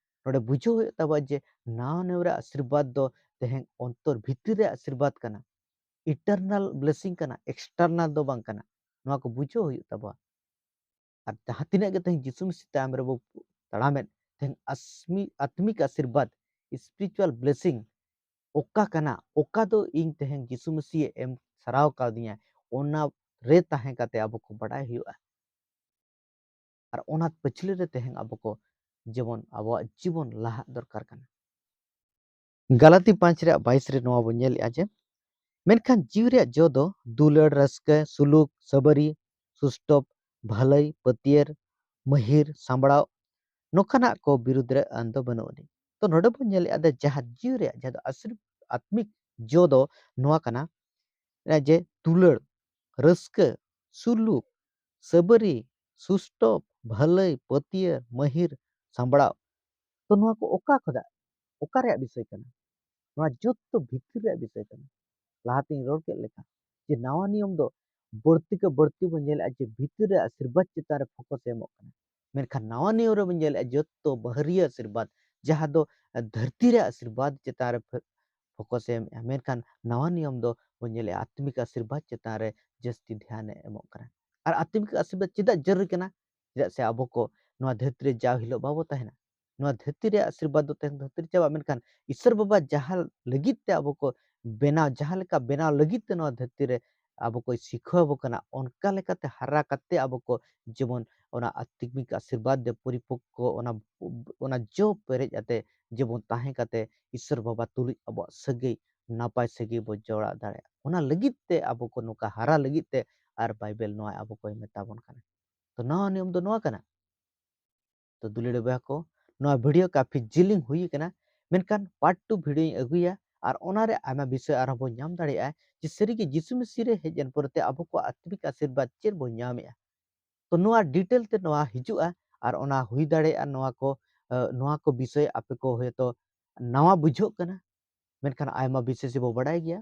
ᱱᱚᱰᱮ ᱵᱩᱡᱷᱟᱹᱣ ᱦᱩᱭᱩᱜ ᱛᱟᱵᱚᱱᱟ ᱡᱮ ᱱᱟᱣᱟ ᱱᱮᱣ ᱨᱮ ᱟᱥᱤᱨᱵᱟᱫᱽ ᱫᱚ ᱛᱮᱦᱮᱧ ᱚᱱᱛᱚᱨ ᱵᱷᱤᱛᱤᱨ ᱨᱮ ᱟᱥᱤᱨᱵᱟᱫᱽ ᱠᱟᱱᱟ, eternal blessing ᱠᱟᱱᱟ, external ᱫᱚ ᱵᱟᱝ ᱠᱟᱱᱟ᱾ ᱱᱚᱣᱟ ᱠᱚ ᱵᱩᱡᱷᱟᱹᱣ ᱦᱩᱭᱩᱜ ᱛᱟᱵᱚᱱᱟ᱾ ᱟᱨ ᱡᱟᱦᱟᱸ ᱛᱤᱱᱟᱹᱜ ᱜᱮ ᱛᱮᱦᱮᱧ ᱡᱤᱥᱩ ᱢᱤᱥᱤ ᱛᱟᱭᱚᱢ ᱨᱮᱵᱚ ᱛᱟᱲᱟᱢᱮᱫ, ᱛᱮᱦᱮᱧ ᱟᱥᱢᱤ-, ᱟᱛᱢᱤᱠ ᱟᱥᱤᱨᱵᱟᱫᱽ, spiritual blessing ᱚᱠᱟ ᱠᱟᱱᱟ, ᱚᱠᱟ ᱫᱚ ᱤᱧ ᱛᱮᱦᱮᱧ ᱡᱤᱥᱩ ᱢᱤᱥᱤ ᱮ ᱮᱢ ᱥᱟᱨᱟᱣ ᱠᱟᱣᱫᱤᱧᱟ, ᱚᱱᱟ ᱨᱮ ᱛᱟᱦᱮᱸ ᱠᱟᱛᱮ ᱟᱵᱚ ᱠᱚ ᱵᱟᱰᱟᱭ ᱦᱩᱭᱩᱜᱼᱟ᱾ ᱟᱨ ᱚᱱᱟ ᱯᱟᱹᱪᱷᱞᱟᱹ ᱨᱮ ᱛᱮᱦᱮᱧ ᱟᱵᱚ ᱠᱚ ᱡᱮᱢᱚᱱ ᱟᱵᱚᱣᱟᱜ ᱡᱤᱵᱚᱱ ᱞᱟᱦᱟᱜ ᱫᱚᱨᱠᱟᱨ ᱠᱟᱱᱟ᱾ ᱜᱟᱞᱟᱛᱤ ᱯᱟᱸᱪ ᱨᱮᱭᱟᱜ ᱵᱟᱭᱤᱥ ᱨᱮ ᱱᱚᱣᱟ ᱵᱚᱱ ᱧᱮᱞᱮᱫᱼᱟ ᱡᱮ, ᱢᱮᱱᱠᱷᱟᱱ ᱡᱤᱣᱤ ᱨᱮᱭᱟᱜ ᱡᱚ ᱫᱚ ᱫᱩᱞᱟᱹᱲ, ᱨᱟᱹᱥᱠᱟᱹ, ᱥᱩᱞᱩᱠ, ᱥᱟᱹᱵᱟᱹᱨᱤ, ᱥᱩᱥᱴᱚᱯ, ᱵᱷᱟᱹᱞᱟᱹᱭ, ᱯᱟᱹᱛᱭᱟᱹᱨ, ᱢᱟᱹᱦᱤᱨ, ᱥᱟᱢᱵᱲᱟᱣ, ᱱᱚᱝᱠᱟᱱᱟᱜ ᱠᱚ ᱵᱤᱨᱩᱫᱽ ᱨᱮ ᱟᱹᱱ ᱫᱚ ᱵᱟᱹᱱᱩᱜ ᱟᱹᱱᱤᱡ᱾ ᱛᱚ ᱱᱚᱰᱮ ᱵᱚᱱ ᱧᱮᱞᱮᱫᱼᱟ ᱡᱮ ᱡᱟᱦᱟᱸ ᱡᱤᱣᱤ ᱨᱮᱭᱟᱜ, ᱡᱟᱦᱟᱸ ᱫᱚ ᱟᱥᱨᱤ-, ᱟᱛᱢᱤᱠ ᱡᱚ ᱫᱚ ᱱᱚᱣᱟ ᱠᱟᱱᱟ, ᱡᱮ ᱫᱩᱞᱟᱹᱲ, ᱨᱟᱹᱥᱠᱟᱹ, ᱥᱩᱞᱩᱠ, ᱥᱟᱹᱵᱟᱹᱨᱤ, ᱥᱩᱥᱴᱚᱯ, ᱵᱷᱟᱹᱞᱟᱹᱭ, ᱯᱟᱹᱛᱭᱟᱹᱨ, ᱢᱟᱹᱦᱤᱨ, ᱥᱟᱢᱵᱲᱟᱣ᱾ ᱛᱚ ᱱᱚᱣᱟ ᱠᱚ ᱚᱠᱟ ᱠᱷᱚᱱᱟᱜ, ᱚᱠᱟ ᱨᱮᱭᱟᱜ ᱵᱤᱥᱚᱭ ᱠᱟᱱᱟ? ᱱᱚᱣᱟ ᱡᱚᱛᱚ ᱵᱷᱤᱛᱤᱨ ᱨᱮᱭᱟᱜ ᱵᱤᱥᱚᱭ ᱠᱟᱱᱟ᱾ ᱞᱟᱦᱟᱛᱤᱧ ᱨᱚᱲ ᱠᱮᱫ ᱞᱮᱠᱟ ᱡᱮ ᱱᱟᱣᱟ ᱱᱤᱭᱚᱢ ᱫᱚ ᱵᱟᱹᱲᱛᱤ ᱠᱮ ᱵᱟᱹᱲᱛᱤ ᱵᱚᱱ ᱧᱮᱞᱮᱫᱼᱟ ᱡᱮ ᱵᱷᱤᱛᱤᱨ ᱨᱮ ᱟᱥᱤᱨᱵᱟᱫᱽ ᱪᱮᱛᱟᱱ ᱨᱮ ᱯᱷᱳᱠᱟᱥ ᱮ ᱮᱢᱚᱜ ᱠᱟᱱᱟ᱾ ᱢᱮᱱᱠᱷᱟᱱ ᱱᱟᱣᱟ ᱱᱤᱭᱚᱢ ᱨᱮᱵᱚᱱ ᱧᱮᱞᱮᱫᱼᱟ ᱡᱚᱛᱚ ᱵᱟᱦᱨᱤᱭᱟᱹ ᱟᱥᱤᱨᱵᱟᱫᱽ, ᱡᱟᱦᱟᱸ ᱫᱚ ᱫᱷᱟᱹᱨᱛᱤ ᱨᱮ ᱟᱥᱤᱨᱵᱟᱫᱽ ᱪᱮᱛᱟᱱ ᱨᱮ ᱯᱷᱳᱠᱟᱥ ᱮ ᱮᱢᱮᱫᱼᱟ᱾ ᱢᱮᱱᱠᱷᱟᱱ ᱱᱟᱣᱟ ᱱᱤᱭᱚᱢ ᱫᱚ ᱵᱚᱱ ᱧᱮᱞᱮᱫᱼᱟ ᱟᱛᱢᱤᱠ ᱟᱥᱤᱨᱵᱟᱫᱽ ᱪᱮᱛᱟᱱ ᱨᱮ ᱡᱟᱹᱥᱛᱤ ᱫᱷᱮᱭᱟᱱ ᱮ ᱮᱢᱚᱜ ᱠᱟᱱᱟ᱾ ᱟᱨ ᱟᱛᱢᱤᱠ ᱟᱥᱤᱨᱵᱟᱫᱽ ᱪᱮᱫᱟᱜ ᱡᱟᱹᱨᱩᱨᱤ ᱠᱟᱱᱟ? ᱪᱮᱫᱟᱜ ᱥᱮ ᱟᱵᱚ ᱠᱚ ᱱᱚᱣᱟ ᱫᱷᱟᱹᱨᱛᱤ ᱨᱮ ᱡᱟᱣ ᱦᱤᱞᱳᱜ ᱵᱟᱵᱚ ᱛᱟᱦᱮᱱᱟ᱾ ᱱᱚᱣᱟ ᱫᱷᱟᱹᱨᱛᱤ ᱨᱮᱭᱟᱜ ᱟᱥᱤᱨᱵᱟᱫᱽ ᱫᱚ ᱛᱟᱦᱮᱱ ᱫᱷᱟᱹᱨᱛᱤ ᱨᱮ ᱪᱟᱵᱟᱜᱼᱟ, ᱢᱮᱱᱠᱷᱟᱱ ᱤᱥᱥᱚᱨ ᱵᱟᱵᱟ ᱡᱟᱦᱟᱸ ᱞᱟᱹᱜᱤᱫ ᱛᱮ ᱟᱵᱚ ᱠᱚ ᱵᱮᱱᱟᱣ, ᱡᱟᱦᱟᱸ ᱞᱮᱠᱟ ᱵᱮᱱᱟᱣ ᱞᱟᱹᱜᱤᱫ ᱛᱮ ᱱᱚᱣᱟ ᱫᱷᱟᱹᱨᱛᱤ ᱨᱮ ᱟᱵᱚ ᱠᱚᱭ ᱥᱤᱠᱷᱟᱹᱣ ᱟᱵᱚ ᱠᱟᱱᱟ, ᱚᱱᱠᱟ ᱞᱮᱠᱟᱛᱮ ᱦᱟᱨᱟ ᱠᱟᱛᱮ ᱟᱵᱚ ᱠᱚ ᱡᱮᱢᱚᱱ ᱚᱱᱟ ᱟᱛᱢᱤᱠ ᱟᱥᱤᱨᱵᱟᱫᱽ ᱛᱮ ᱯᱚᱨᱤᱯᱚᱠᱠᱚ, ᱚᱱᱟ, ᱚᱱᱟ ᱡᱚ ᱯᱮᱨᱮᱡ ᱟᱛᱮ ᱡᱮᱢᱚᱱ ᱛᱟᱦᱮᱸ ᱠᱟᱛᱮ ᱤᱥᱥᱚᱨ ᱵᱟᱵᱟ ᱛᱩᱞᱩᱡ ᱟᱵᱚᱣᱟᱜ ᱥᱟᱹᱜᱟᱹᱭ, ᱱᱟᱯᱟᱭ ᱥᱟᱹᱜᱟᱹᱭ ᱵᱚ ᱡᱚᱲᱟᱣ ᱫᱟᱲᱮᱭᱟᱜᱼᱟ᱾ ᱚᱱᱟ ᱞᱟᱹᱜᱤᱫ ᱛᱮ ᱟᱵᱚ ᱠᱚ ᱱᱚᱝᱠᱟ ᱦᱟᱨᱟ ᱞᱟᱹᱜᱤᱫ ᱛᱮ ᱟᱨ ᱵᱟᱭᱵᱮᱞ ᱱᱚᱣᱟ ᱟᱵᱚ ᱠᱚᱭ ᱢᱮᱛᱟ ᱵᱚᱱ ᱠᱟᱱᱟ᱾ ᱛᱚ ᱱᱚᱣᱟ ᱱᱤᱭᱚᱢ ᱫᱚ ᱱᱚᱣᱟ ᱠᱟᱱᱟ᱾ ᱛᱚ ᱫᱩᱞᱟᱹᱲᱤᱭᱟᱹ ᱵᱚᱭᱦᱟ ᱠᱚ, ᱱᱚᱣᱟ ᱵᱷᱤᱰᱤᱭᱳ ᱠᱟᱯᱷᱤ ᱡᱤᱞᱤᱧ ᱦᱩᱭ ᱟᱠᱟᱱᱟ, ᱢᱮᱱᱠᱷᱟᱱ ᱯᱟᱨᱴ ᱴᱩ ᱵᱷᱤᱰᱤᱭᱳᱧ ᱟᱹᱜᱩᱭᱟ ᱟᱨ ᱚᱱᱟᱨᱮ ᱟᱭᱢᱟ ᱵᱤᱥᱚᱭ ᱟᱨᱦᱚᱸ ᱵᱚᱱ ᱧᱟᱢ ᱫᱟᱲᱮᱭᱟᱜᱼᱟ ᱡᱮ ᱥᱟᱹᱨᱤᱜᱮ ᱡᱤᱥᱩ ᱢᱟᱹᱥᱤ ᱨᱮ ᱦᱮᱡ ᱮᱱ ᱯᱚᱨᱮᱛᱮ ᱟᱵᱚ ᱠᱚ ᱟᱛᱢᱤᱠ ᱟᱥᱤᱨᱵᱟᱫᱽ ᱪᱮᱫ ᱵᱚᱱ ᱧᱟᱢᱮᱜᱼᱟ᱾ ᱛᱚ ᱱᱚᱣᱟ ᱰᱤᱴᱮᱞ ᱛᱮ ᱱᱚᱣᱟ ᱦᱤᱡᱩᱜᱼᱟ ᱟᱨ ᱚᱱᱟ ᱦᱩᱭ ᱫᱟᱲᱮᱭᱟᱜᱼᱟ ᱱᱚᱣᱟ ᱠᱚ, ᱟᱹ, ᱱᱚᱣᱟ ᱠᱚ ᱵᱤᱥᱚᱭ ᱟᱯᱮ ᱠᱚ ᱦᱚᱭᱛᱳ ᱱᱟᱣᱟ ᱵᱩᱡᱷᱟᱹᱜ ᱠᱟᱱᱟ, ᱢᱮᱱᱠᱷᱟᱱ ᱟᱭᱢᱟ ᱵᱤᱥᱚᱭ ᱥᱮ ᱵᱚ ᱵᱟᱰᱟᱭ ᱜᱮᱭᱟ᱾